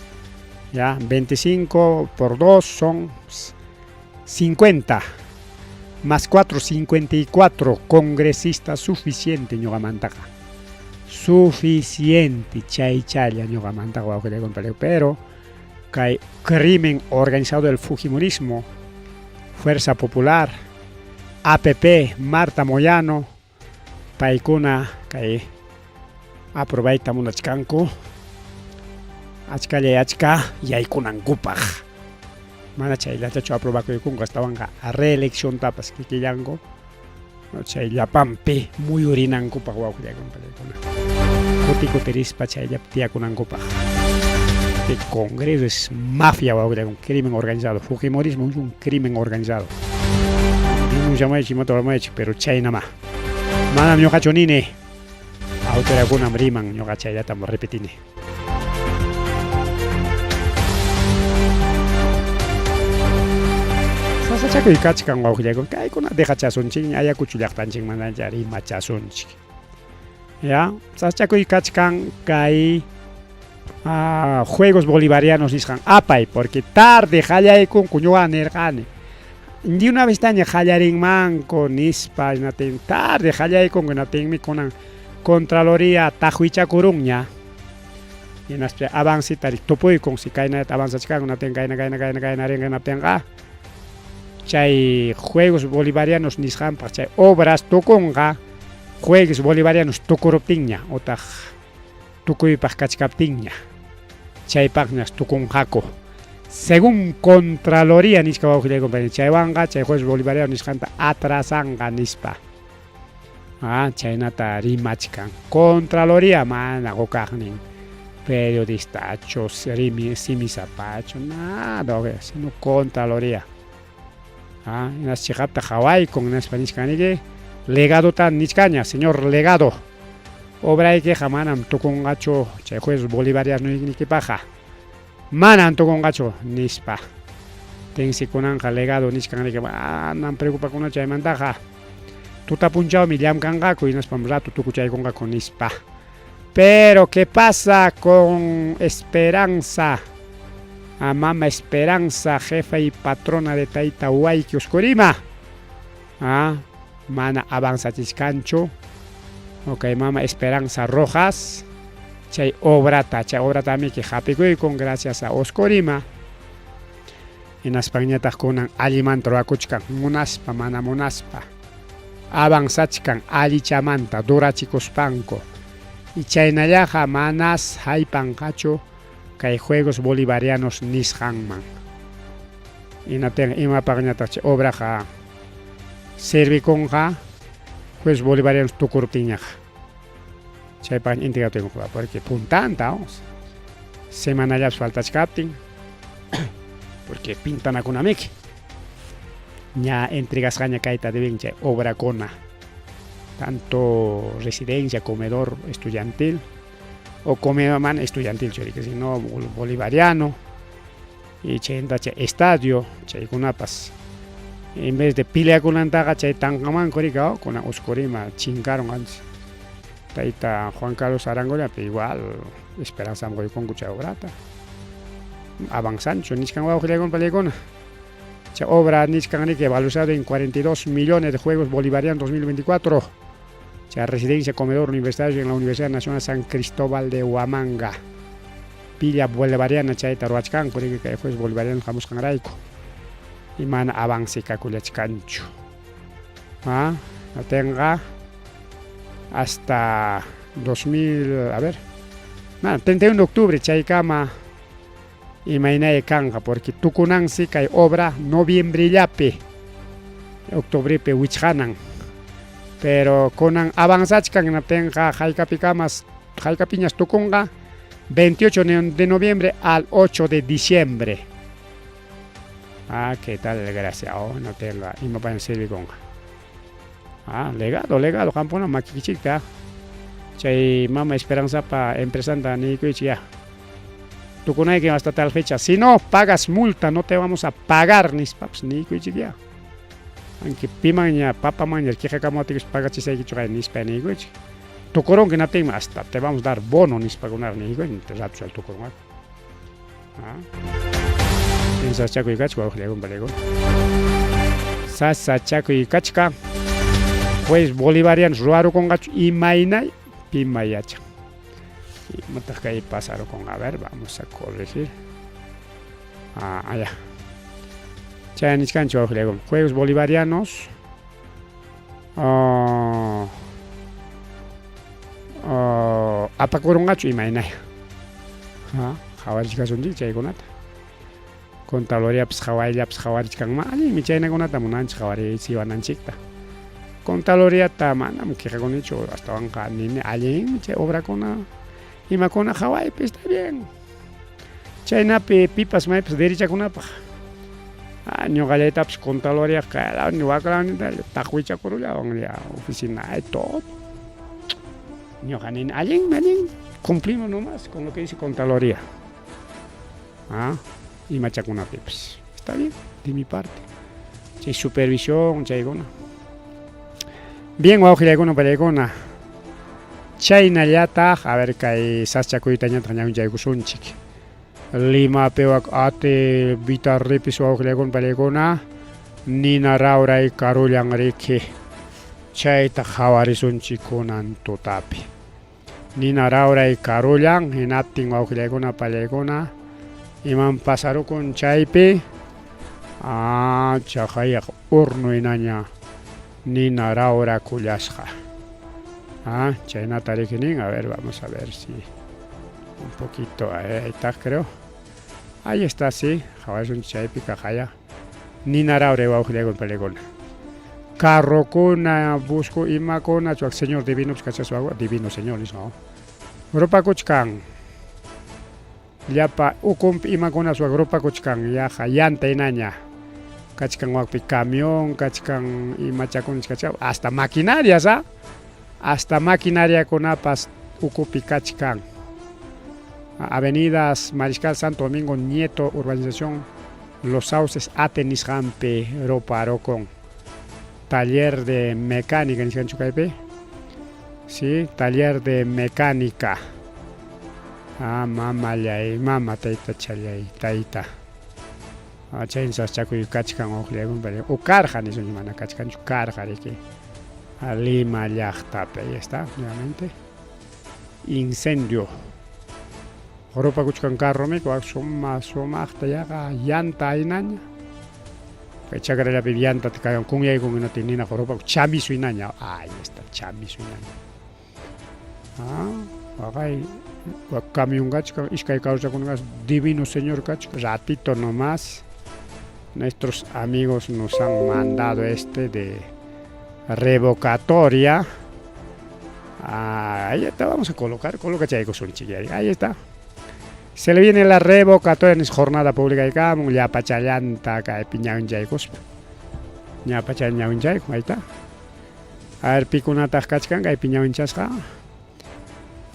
Ya 25 por 2 son 50 más 4, 54 congresistas suficiente ñuqamantaqa. Suficiente chaychalla ñuqamantaqa wawqillaykunapaq, pero kay crimen organizado del fujimorismo, Fuerza Popular, APP, Marta Moyano, paykuna kay aprobayta munachkanku achkallay achka yaykunankupaq. Mana chayllatachu aprobakuykunku, astawanqa reelecciontapas kikillanku chay llapanpi muyurinankupaq wawqillaykuna kuti kutirispa chayllapi tiyakunankupaq. Este Congreso es mafia, wawqillaykuna, crimen organizado. Fujimorismo es un crimen organizado. Denunciamaychik, imata ruwamaychik, pero chaynama. Manam ñuqachu nini, autoridadkunam riman, ñuqa chayllatam repetini. Sasachakuy kachkan wawqillaykuna, kaykuna dejachasunchikña, Ayacucho llaqtanchikmanta rimachasunchik. Ya, sasachakuy kachkan kay Juegos Bolivarianos nisqan apay, porque tarde qallaykunku ñuqa nirqani. De una vez taña qallarinmanku nispa, hinatin tarde qallaykunku, hinatinmi kunan Contraloría taqwichakurunña. Hinaspa avanceta tupuykun, si kaynata avanzachkanku, hinatin kayna kayna kayna kayna rinqa, hinaptinqa chay Juegos Bolivarianos nisqanpaq chay obras tukunqa Juegos Bolivarianos tukuruptinña otaq tukuypaq kachkaptinña chaypaqñas tukunqaku. Según Contraloría nisqa wawqillay compañero, chaywanqa chay Juegos Bolivarianos nisqanta atrasanqa nispa. Chaynata rimachkan. Contraloría mana hukaqnin periodistachu, simisapachu, nada, sino Contraloría. Hinas chiqapta qawaykun, hinaspa nichkaniki, legadota nichkaña, señor legado. Obraykiqa manam tukunqachu chay Juegos Bolivarianos nikipaqqa. Manam tukunqachu nispa. Tensi kunanqa legado nichkan riki, manam preocupakunachu chaymantaqa. Tuta punchawmi llamkanqaku hinaspam rato tukuchaykunqaku nispa. Pero ¿qué pasa con Esperanza? A mama Esperanza, jefa y patrona de Tayta Huayqui Oscorima. Mana avanzachichkanchu. Ok, mama Esperanza Rojas. Chay obrata miki hapikuykun gracias a Oscorima. Hinaspañataq kunan allimanta ruwakuchkan, munaspa mana munaspa. Avanzachkan allichamanta durachikuspanku. Y chaynallaqa manas haypanqachu kay Juegos Bolivarianos nisqanman. Hinaptinqa imapaqñataq chay obraqa servikunqa Juegos Bolivarianos tukuruptinñaqa. Chaypaq integratinqa porque puntanta, vamos. Semanallapas faltachkaptin, porque pintanakunamiki. Ña entregasqaña kayta deben chay obrakuna. Tanto residencia, comedor estudiantil, o comedor man estudiantil, que sino bolivariano, y chaynta chay estadio, chaykunapas. En vez de peleakunantaqa chay tanqamanku rika, kunan Oscorima chinkaron antes. Tayta Juan Carlos Arangolla, pero igual Esperanza quykunku chay obrata. Avanzanchu nichkan wawqillaykuna palaykuna. Chay obra nichkan riki evaluado en 42 millones de Juegos Bolivarianos 2024. Chay residencia comedor universitario en la Universidad Nacional San Cristóbal de Huamanga. Villa Bolivariana chayta ruwachkanku riki kay Juegos Bolivarianos hamusqanrayku. Y mana avance kakullachkanchu. Tenga hasta 2000, a ver, 31 de octubre chaykama imaynay kanqa, porque tukunansi kay obra noviembre llapi, octubrepi wichqanan. Pero kunan avanzachkan hinaptinqa haykapikamas haykapiñas tukunqa 28 de noviembre al 8 de diciembre. Ah, qué tal gracia. Oh, no tenga imapaña sirvikunqa. Ah, legado, legado, qampuna makikichikta. Chay mama Esperanzapa empresanta niykuychik ya. Tukunayki hasta tal fecha. Si no pagas multa, no te vamos a pagar nispapas niykuychik ya. Aunque pimanña, papamanña, quejakamuwaptikipas pagachisaykichu qay nispa niykuychik. Tukurunki hinaptinmi hasta te vamos a dar bono nispakunaqa niykuychik, rato tukurunqaku. Ah. Sasachakuy kachka wawqillakuna panikuna. Sasachakuy kachka. Juez bolivariano ruwarukunqachu imayna pima yachan. Imataq kay pasarukunqa? A ver, vamos a corregir. Ah, allá. Chay nichkanchik wawqillakuna. Juegos bolivarianos. Oh, oh, apakurunqachu imaynaya. Ha, qhawarichkasunchik chaykunata. Contraloriapas qhawayllapas qhawarichkanman allinmi chaynakunata munanchik qhawarisiwananchikta. Contraloriata manam quejakunichu astawanqa nini allinmi chay obrakuna imakuna qhawaypi está bien. Chaynapi pipas maypas derechakunapaq. Ah, ñuqallaytapas Contraloriaqa kay lawni wak lawnita taqwichakurullawan ya oficina ay todo. Ñuqa nini allinmi allinmi cumplimos nomás con lo que dice Contraloría. Ah, imachakunapipas. Está bien, de mi parte. Chay supervisión, chaykuna. Bien, wawqillaykuna pallaykuna. Chaynallataq, a ver kay saschakuytañataq ñawinchaykusunchik. Limapi wak ati Vitarripis wawqillaykuna pallaykuna nina rawray karullan riki. Chayta qhawarisunchik kunan tutapi. Nina rawray karullan hinaptin wawqillaykuna pallaykuna imam pasarukun chaypi ah chaqayaq horno hinaña nina rawrakullasqa. Ah, chaynata riki nin, a ver, vamos a ver si un poquito, ahí está creo. Ahí está, sí, qhawarisunchik chaypi kaqaya. Nina rawray wawqillaykuna pallaykuna. Carrokuna, busco imakuna, chuak señor divino kachaspa, divino señor nisqa. Rupakuchkan. Llapa ukunpi imakuna suak rupakuchkan yaqa yanta hinaña. Kachkan wakpi camión, kachkan imachakuna kachkan hasta maquinarias, ah? Hasta maquinariakunapas ukupi kachkan. Avenidas Mariscal Santo Domingo Nieto, urbanización Los Sauces, Ate nisqanpi ruparukun. Taller de mecánica nisqanchu kaypi. Sí, taller de mecánica. Ah, mamallay, mama taytachallay, tayta. Ah, chayna sasachakuy kachkan uqllaykuna o karqa nisunchik mana kachkanchu karqa riki. Ah, Lima llaqtapi, ahí está, nuevamente. Incendio. Rupakuchkan carromi wak suma sumaqta yaqa yanta hinaña. Kay chakrallapi yantata kayan kunyaykun hinaptin ninaqa rupaku chamisu hinaña. Ahí está, chamisu hinaña. Ah, waqay wak camión kachkan, iskay carrochakuna divino señor kachkan. Ratito nomás, nuestros amigos nos han mandado este de revocatoria. Ah, ahí está, vamos a colocar, coloca chaykusunchik, ahí está. Se le viene la revocatoria en jornada pública y llapachallanta kaypi ñawinchaykuspa. Ñapachalla ñawinchayku, ahí está. A ver, pikunataq kachkan kaypi ñawinchasqa.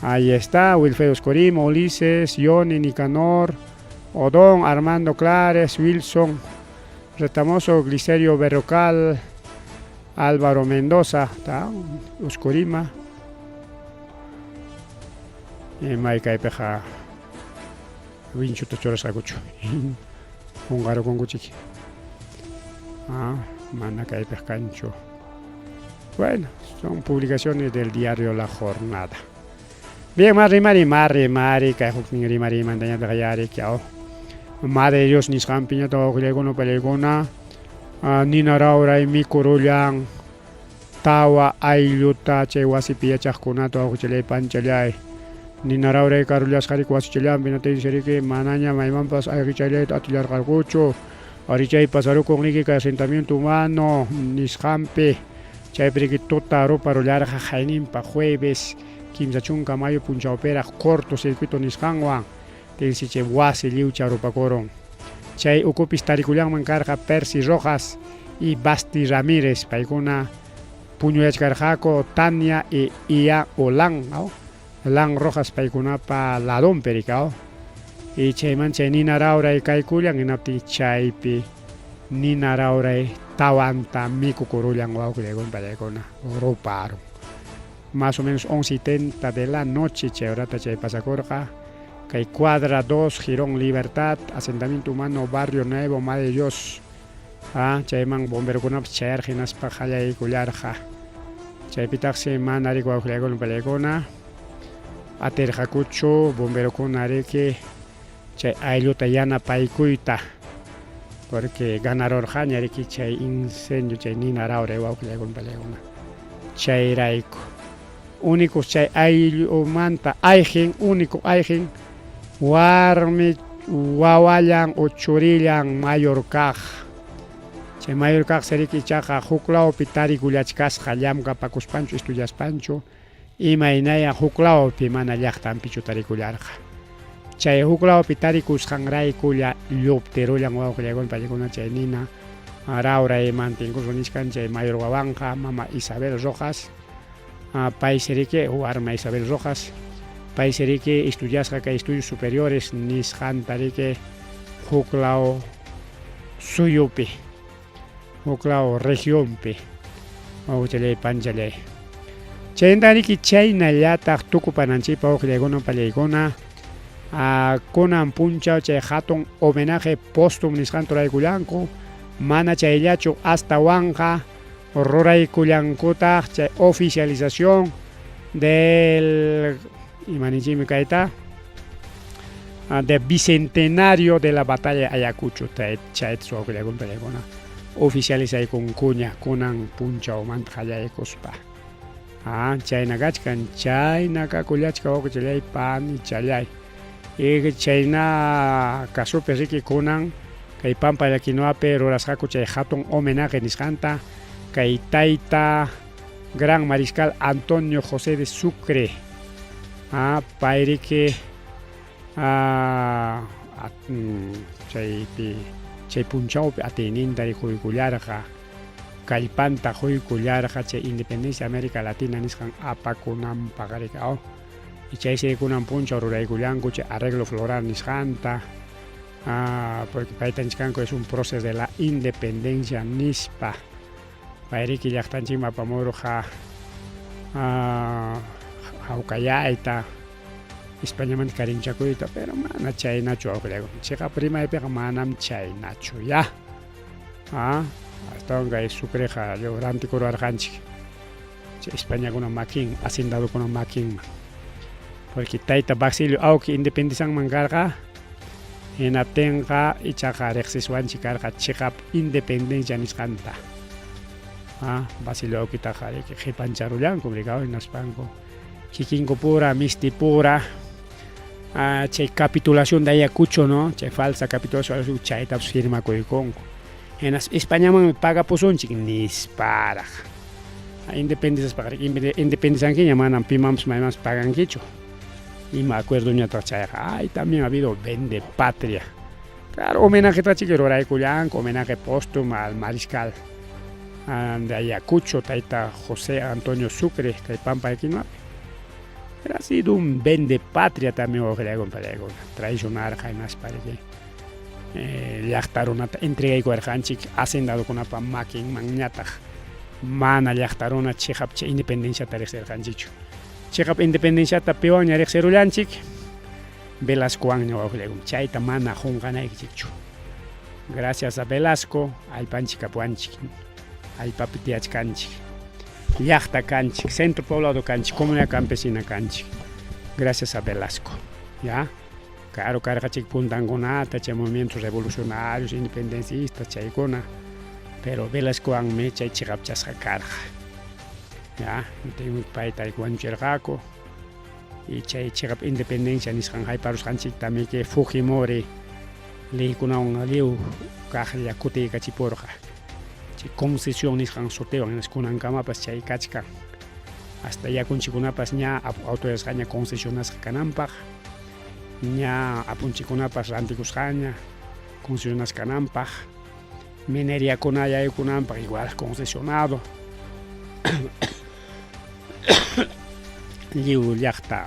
Ahí está, Wilfredo Escorimo, Ulises, Yoni, Nicanor, Odón, Armando Clares, Wilson, Retamoso, Glicerio Berrocal, Álvaro Mendoza, está, Uscorima. May kaypiqa winchuta churasqakuchu. Qunqarukunkuchik. Ah, mana kaypiq kanchu. Bueno, son publicaciones del diario La Jornada. Bien, más rimari, mari, mari, kay huknin rimari mantañataq yari kiaw. Madre de Dios nisqanpiñataq wawqillaykuna pallaykuna nina rawray mikurullan tawa aylluta chay wasipi yachaqkunata wawqichallay panchallay. Nina rawray karullasqariki wasichallanpi hinaptinsi riki manaña maymanpas ayqichallayta atillarqakuchu. Ari chay pasarukun riki kay asentamiento humano nisqanpi. Chaypiriki tuta ruparullarqa qayninpa jueves 30 mayo punchawpiraq corto circuito nisqanwan tinsi chay wasi lliwcha rupakurun. Chay ukupis tarikullanman karqa Percy Rojas y Basti Ramírez, paykuna puñuyachkarqaku Tania y Ia Olan, Lan Rojas paykunapa ladonpi rikaw. Y chayman chay nina rawray kaykullan hinaptin chaypi nina rawray tawanta mikukurullan wawqillaykuna pallaykuna ruparun. Más o menos 11:30 de la noche chay horata chay pasakurqa kay cuadra 2 Jirón Libertad, asentamiento humano Barrio Nuevo, Madre de Dios. Ah, chayman bomberokunapas chayarqa hinaspa qallaykullarqa. Chaypitaqsi mana riki wawqillaykuna pallaykuna atirqakuchu bomberokuna riki chay aylluta yanapaykuyta porque ganarurqaña riki chay incendio chay nina rawray wawqillaykuna pallaykuna chayrayku. Único chay ayllumanta ayqin, único ayqin warmi wawallan o churillan mayor kaq. Chay mayor kaq riki ichaqa huklawpi tarikullachkasqa llamkapakuspanchu estudiaspanchu imaynaya huklawpi mana llaqtanpichu tarikullarqa. Chay huklawpi tarikusqanraykulla lluptirullan wawqillaykuna paykuna chay nina rawrayman tinkuspa nichkan chay mayor wawanqa mama Isabel Rojas. Paysi riki warma Isabel Rojas, paysi riki estudiasqa kay estudios superiores nisqanta riki huklaw suyupi, huklaw regionpi, wawqillay panchallay. Chaynata riki chaynallataq tukupananchikpaq wawqillaykuna pallaykuna kunan punchaw chay hatun homenaje póstumo nisqanta ruraykullanku, mana chayllachu astawanqa ruraykullankutaq chay oficialización del imaninchikmi kayta de bicentenario de la batalla de Ayacucho chayta wawqillaykuna pallaykuna oficializaykunkuña kunan punchawmanta qallaykuspa. Chayna kachkan, chayna kakullachka wawqichallay panichallay. Y chayna kasupi riki kunan kay Pampa de Quinoapi rurasqaku chay hatun homenaje nisqanta kay tayta Gran Mariscal Antonio José de Sucre. Pay riki chaypi chay punchawpi atiyninta rikuykullarqa kallpanta quykullarqa chay independencia América Latina nisqan apakunanpaq riki. Y chaysi kunan punchaw ruraykullanku chay arreglo floral nisqanta porque payta nichkanku es un proceso de la independencia nispa. Pay riki llaqtanchikman apamurqa hawkayayta Españamanta karinchakuyta, pero mana chaynachu wawqillaykuna. Chiqap rimaypiqa manam chaynachu ya. Astawan kay Sucreqa rantikurwarqanchik chay Españakuna makin, hacendadokuna makinman. Porque tayta Basilio Auki independizanman karqa, hinaptinqa ichaqa riqsiswanchik karqa chiqap independencia nisqanta. Basilio Aukitaqa riki qipancharullankum rikaw hinaspanku kikinku pura, misti pura, chay capitulación de Ayacucho, ¿no? Chay falsa capitulación chaytapas firmakuykunku. Hinas Españamanmi pagapusunchik nisparaq. Independizaspaqa independizankiña manam pimanpas maymanpas pagankichu. Ima acuerdoñataq chayqa. Ay, también ha habido vende patria. Claro, homenaje chiki ruraykullanku, homenaje póstumo al mariscal de Ayacucho, tayta José Antonio Sucre, kay Pampa de Quinoapi. Pero ha sido un vende patria también wawqillaykuna pallaykuna. Traicionarqa hinaspa riki llaqta runata entregaykuwarqanchik hacendadokunapa makinmanñataq. Mana llaqta runa chiqap chay independenciata riqsirqanchikchu. Chiqap independenciata piwanña riqsirullanchik Velascowanña wawqillaykuna. Chayta mana qunqanaykichikchu. Gracias a Velasco allpanchik kapuwanchik. Allpapi tiyachkanchik. Llaqta kanchik, centro poblado kanchik, comunidad campesina kanchik. Gracias a Velasco. ¿Ya? Claro, karqachik puntankunata, chay movimientos revolucionarios, independencistas, chaykuna. Pero Velascowanmi chay chiqapchasqa karqa. ¿Ya? Payta wañuchirqaku. Y chay chiqap independencia nisqan hayparusqanchiktami que Fujimori leykunawan lliw kaqlla kutiykachipurqa. Chay concesión nisqan sutiwan hinas kunankamapas chay kachkan. Hasta yakunchikkunapas ña autoridadesqaña concesionasqa kananpaq, ña apunchikkunapas rantikusqaña concesionasqa kananpaq, mineriakuna yaykunanpaq igual concesionado. Lliw llaqta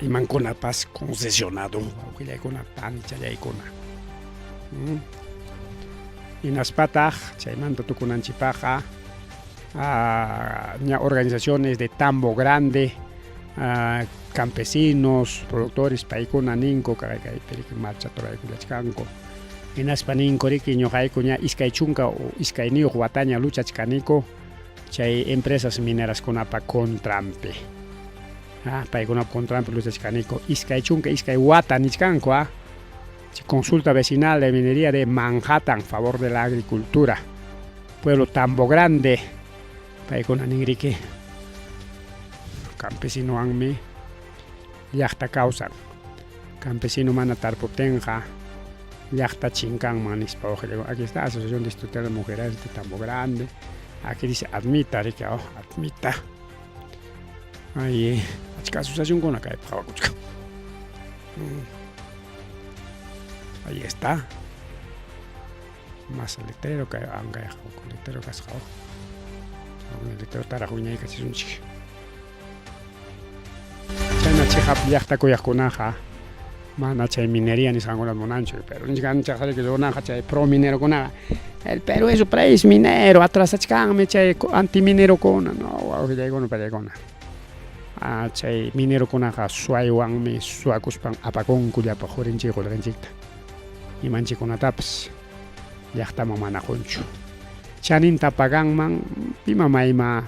imankunapas concesionado wawqillaykuna panichallaykuna. Hinaspataq chaymanta tukunanchikpaqqa ña organizaciones de Tambo Grande, campesinos, productores paykuna ninku kay kaypi marcha ruraykullachkanku. Hinaspa ninku riki ñuqayku ña 22 wataña luchachkaniku chay empresas mineraskunapa contranpi. Paykunapa contranpi luchachkaniku 22 wata nichkanku ah. Consulta vecinal de minería de Manhattan, favor de la agricultura. Pueblo Tambo Grande. Paykuna ninriki campesinowanmi llaqta kawsan. Campesino mana tarpuptinqa llaqta chinkanman nispa. Aquí está Asociación Distrital de Mujeres de Tambo Grande. Aquí dice admita, riki, oh, admita. Ay, achka asociacionkuna kaypi qhawakuchkan. Ahí está. Más letrero kay ankay letrero kasqa. Letrero taraq wiñaykachisunchik. Chayna chiqap llaqta kuyaqkunaqa mana chay minería nisqankunata munanchu, pero nichkanchik runaqa chay pro minerokunaqa el Perú es un país minero, atrasachkanmi chay antiminerokuna, no wawqillaykuna pallaykuna. Chay minerokunaqa suwaywanmi suwakuspan apakunku llapa qurinchik qullqinchikta, imanchikkunatapas llaqtaman mana qunchu. Chaninta paganman pima mayma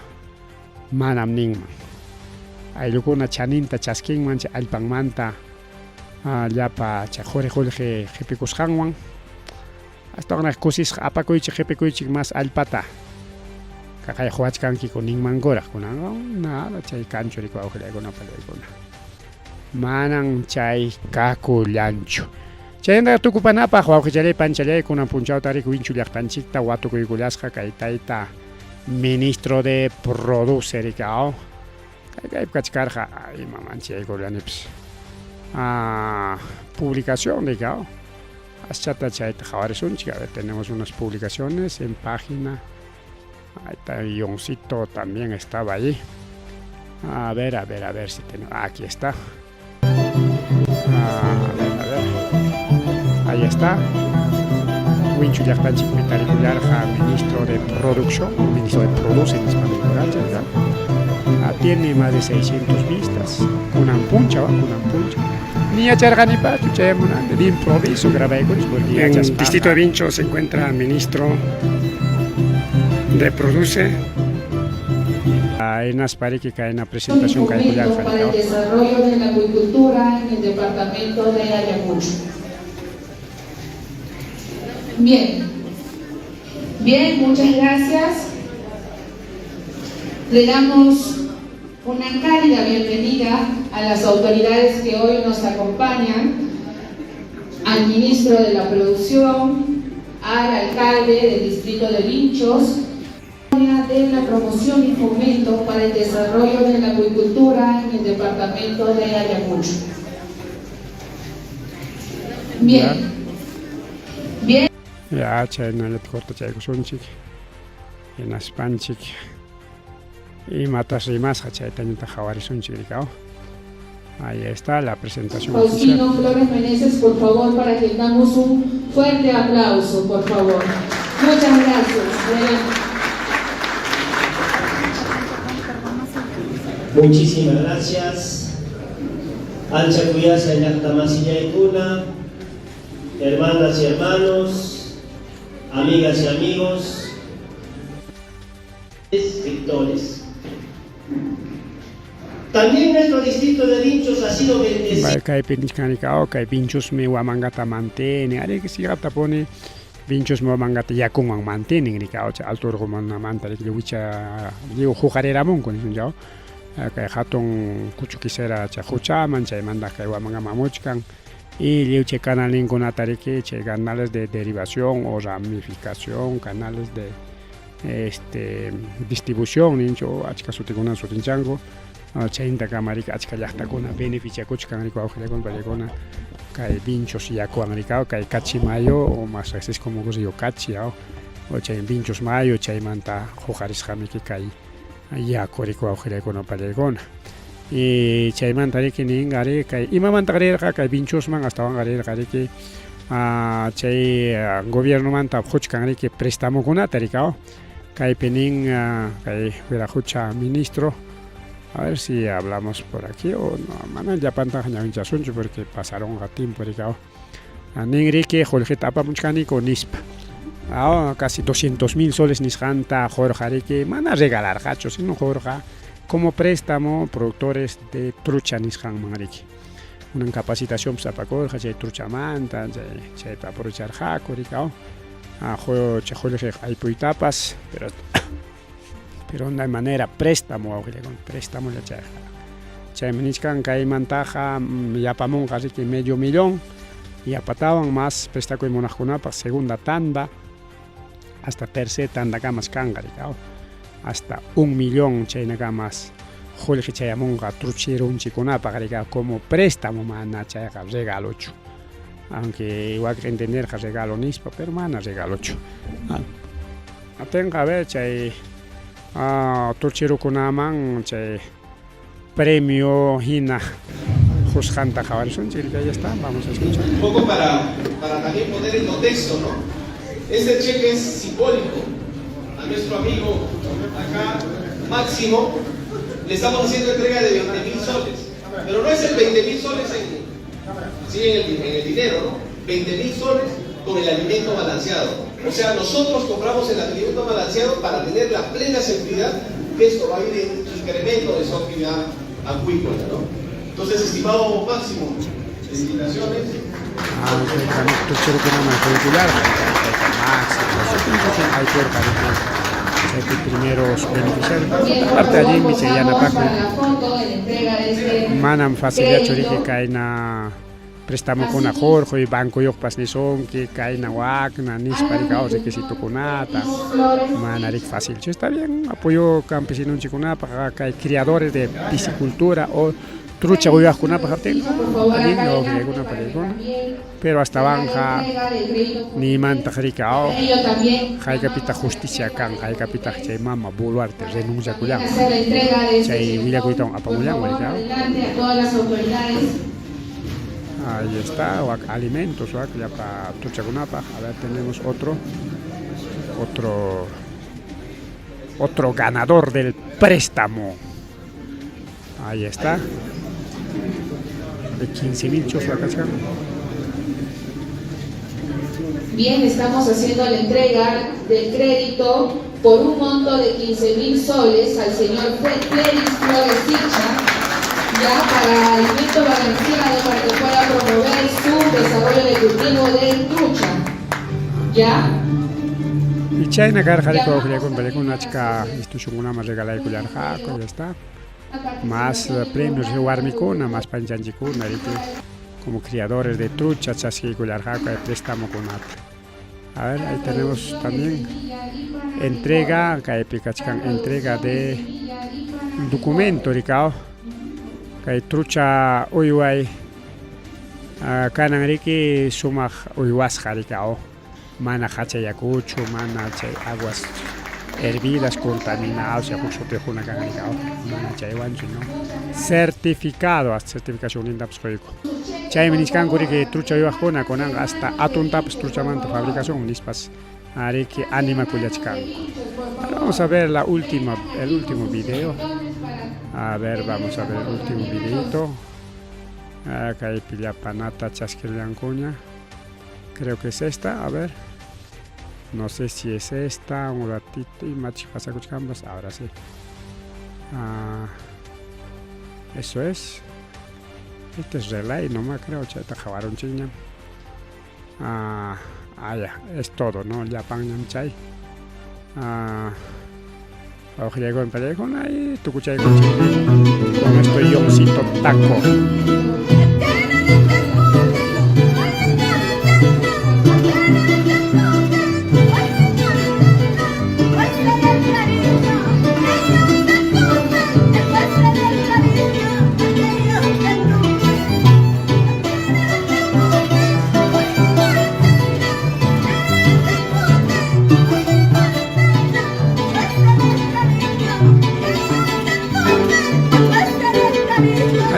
manam ninman. Ayllukuna chaninta chaskinman chay allpanmanta llapa chay quri qullqi qipikusqanwan. Astawanraq kusisqa apakuychik qipikuychik mas allpata. Kaqay quwachkankiku ninmankuraq kunanqa nada chay kanchu riki wawqillaykuna pallaykuna. Manan chay kakullanchu. Chaynaqa tukupanapaq wawqichalay panchallay kunan punchawta riki Winchu llaqtanchikta watukuykullasqa kay tayta ministro de produce riki aw. Kay kaypi kachkarqa ima manchaykullanipas. Publicación riki aw. Aschata chayta qhawarisunchik. A ver, tenemos unas publicaciones en página. Ahí está, guioncito también estaba ahí. A ver, a ver, a ver si tenemos. Aquí está. A ver, a ver. Ahí está. Winchu llaqtanchikpi tarikullarqa ministro de producción, ministro de produce nispa Tiene más de 600 vistas. Kunan punchaw, kunan punchaw. Ni yacharqanipachu chayamunanta, de improviso grabaykunis porque En Distrito de Vincho se encuentra ministro de Produce. Hinaspa riki kayna presentación kaykullarqa. Para el desarrollo de la acuicultura en el departamento de Ayacucho. Bien, bien, muchas gracias. Le damos una cálida bienvenida a las autoridades que hoy nos acompañan, al ministro de la Producción, al alcalde del distrito de Vinchos, de la promoción y fomento para el desarrollo de la acuicultura en el departamento de Ayacucho. Bien. Bien. Ya, chaynallata cortachaykusunchik hinaspanchik imatas rimasqa chaytañataq qhawarisunchik rikaw. Ahí está la presentación Faustino oficial. Flores Meneses, por favor, para que damos un fuerte aplauso, por favor. Muchas gracias. Adelante. Muchísimas gracias. Ancha kuyasqa llaqta masillaykuna, hermanas y hermanos, amigas y amigos, sectores. También nuestro distrito de Vinchos ha sido bendecido. Kaypi nichkanika, kay Vinchosmi Huamangata mantiene, ari siqaptapuni Vinchosmi Huamangata yakunwan mantienen rika, chay alto urqumanamanta riki wicha lliw huqariramunku nisunchaw. Kay hatun kuchukisera chay quchaman chaymanta kay Huamangaman amuchkan y lliw chay canalninkunata riki chay canales de derivación o ramificación, canales de Este distribución ninchu achka sutikuna sutinchanku chayntakama riki achka llaqtakuna beneficiakuchkan riki wawqillakuna panikuna kay Vinchos yakuwan rikaw kay Cachi Mayo o más reqsisqa como río Cachi aw o chay Vinchos Mayo chaymanta huqarisqamiki kay yaku riki wawqillakuna panikuna y chaymanta riki ninqa ri kay imamantaq rirqa kay Vinchosman astawanqa rirqa riki chay gobiernomanta quchkan riki prestamokunata rikaw kaypi nin kay Wiraqucha ministro a ver si hablamos por aquí o no mana llapantaqa ñawinchasunchu porque pasarunqa tiempo rikaw nin riki qullqita apamuchkaniku nispa casi 200 mil soles nisqanta qurqa riki mana regalarqachu sino qurqa como préstamo productores de trucha nisqanman riki kunan capacitacionpas apakurqa chay truchamanta chay chayta aprovecharqaku rikaw qullqi aypuytapas pero pero de manera préstamo wawqillakuna préstamolla chayqa chaymi nichkan kaymantaqa yapamunqa riki medio millón yapatawan más prestakuy munaqkunapaq segunda tanda hasta tercer tandakamas kanqa rikaw hasta un millón chaynakamas qullqi chayamunqa truchirunchikunapaq rikaw como préstamo mana chayqa regalochu aunque wakin entenderqa regalo nispa pero mana regalochu atinqa a ver chay truchirukunaman chay premio hina qusqanta qhawarisunchik ahí está vamos a escuchar. Un poco para también poner en contexto, ¿no? Este cheque es simbólico a nuestro amigo acá, Máximo, le estamos haciendo entrega de 20 mil soles. Pero no es el 20 mil soles en, sí, en el dinero, ¿no? 20 mil soles con el alimento balanceado. O sea, nosotros compramos el alimento balanceado para tener la plena seguridad que esto va a ir en incremento de su actividad acuícola, ¿no? Entonces, estimado Máximo, felicitaciones. Máximo, chaypi primeros beneficiarios. Aparte allinmi chay yanapakuy. Manam facillachu riki kayna prestamokuna hurquy bancuyuqpas nisunki kayna wakna nispa riki requisitokunata mana riki facilchu. Está bien apoyo campesinonchikkunapaq kay criadores de piscicultura o trucha uywaqkunapaq aptin allinmi wawqillakuna panikuna pero astawanqa niymantaq riki aw haykapitaq justicia kan haykapitaq chay mama Boluarte renunciakullanman chay willakuytawan apamullanman riki aw. Ahí está, wak alimentos, wak llapa truchakunapaq. A ver, tenemos otro ganador del préstamo. Ahí está. De 15 mil chuspa kachkan. Bien, estamos haciendo la entrega del crédito por un monto de 15 mil soles al señor Félix Flores Sicha, ya para alimento balanceado, para que pueda promover su desarrollo de cultivo de trucha. ¿Ya? Y chayna karqa riki wawqillakuna panikuna achka institucionkunaman regalaykullarqaku, ya está. Más premios warmikuna, más panchanchikuna riki como criadores de trucha chaskiykullarqaku kay prestamokunata. A ver, ahí tenemos también entrega, kaypi kachkan entrega de documento rikaw. Kay trucha uyway kanan riki sumaq uywasqa rikaw. Mana hacha yakuchu, mana chay aguas hervidas contaminadas, huk sutiyuqkuna kan rikaw. Mana chaywanchu, no. Certificado, hasta certificacionnintapas quyku. Chaymi nichkanku riki trucha uywaqkuna kunanqa hasta atuntapas truchamanta fabricación nispas ariki animakullachkanku. Vamos a ver la última, el último video. A ver, vamos a ver el último videito. Kaypi llapanata chaskillankuña. Creo que es esta, a ver. No sé si es esta, un ratito y machi pasakuchkanpas, ahora sí. Eso es. Este es relay, no me creo, chayta qhawarunchikña. Ya, es todo, ¿no? Llapanñam chay. Wawqillakuna panikuna y tukuchaykunchik con esto Yoncito Taco.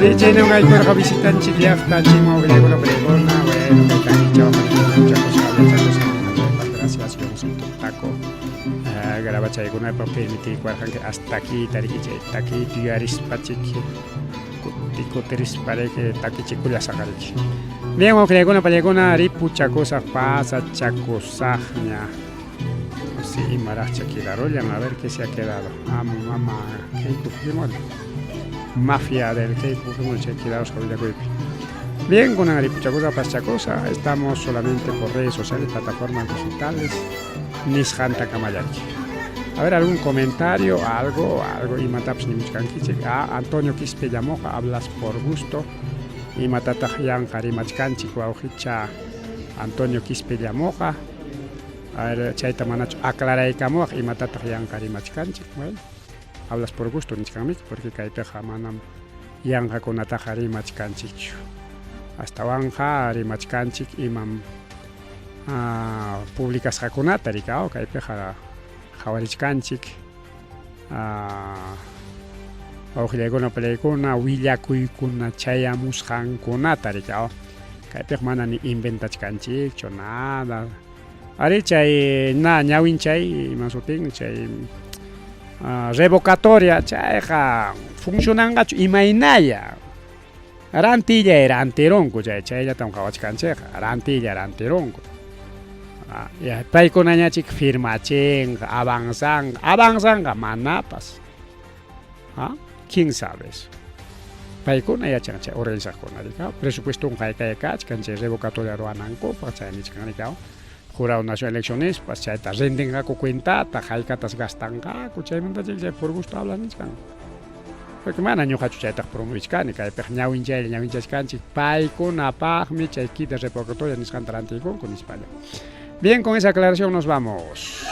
Ari chayna unqaykurqa visitanchik llaqta chima uqllakuna pregona, bueno, kay takichaw chakusqa yachakusqa chaypaq gracias Johnsito Taco. Grabachaykunapaq permitiykuwarqanki hasta aquí tariki chay takiyta yuyarispa chiki kuti kutirispa riki takichikullasaq riki. Bien, wawqillaykuna pallaykuna ripuchakusaq pasachakusaqña. Sí, imaraqcha quedarullan, a ver qué se ha quedado. Amo, mama, Keiko Fujimori. Mafia del Keiko Fujimori, chay quedarusqa willakuypi. Bien, kunan ripuchakusaq pasachakusaq, estamos solamente por redes sociales, plataformas digitales, nisqantakamallaki. A ver, algún comentario, algo, algo, imatapas nimuchkankichik. Ah, Antonio Quispe llamoqa, hablas por gusto. Imatataq yanqa rimachkanchik wawqicha Antonio Quispe llamoqa. A ver, chayta manachu aclaraykamuwaq imatataq yanqa rimachkanchik. Bueno, hablas por gusto nichkanmiki, porque kaypiqa manam yanqakunataqa rimachkanchikchu. Astawanqa rimachkanchik imam publicasqakunata rikaw kaypiqa qhawarichkanchik wawqillaykuna pallaykuna willakuykuna chayamusqankunata rikaw kaypiqa mana ni inventachkanchikchu nada. Ari chay na ñawinchay ima sutin chay revocatoria chayqa funcionanqachu imaynalla rantilla rantirunku chay chayllatam qhawachkanchikqa rantilla rantirunku. Paykunañachik firmachinqa avanzanqa avanzanqa manapas. ¿Quién sabe eso? Paykuna yachan chay organizaqkuna rikaw presupueston haykayakachkan chay revocatoria ruwanankupaq chay nichkan rikaw Jurado Nacional de Elecciones chayta rendenqaku cuentata haykatas gastanqaku chaymanta chay por gusto hablas nichkan. Porque mana ñuqachu chaytaq promovichkani kaypiq ñawinchaylla ñawinchachkanchik paykunapaqmi chay kit de revocatoria nisqanta rantiykunku nispalla. Bien, con esa aclaración nos vamos.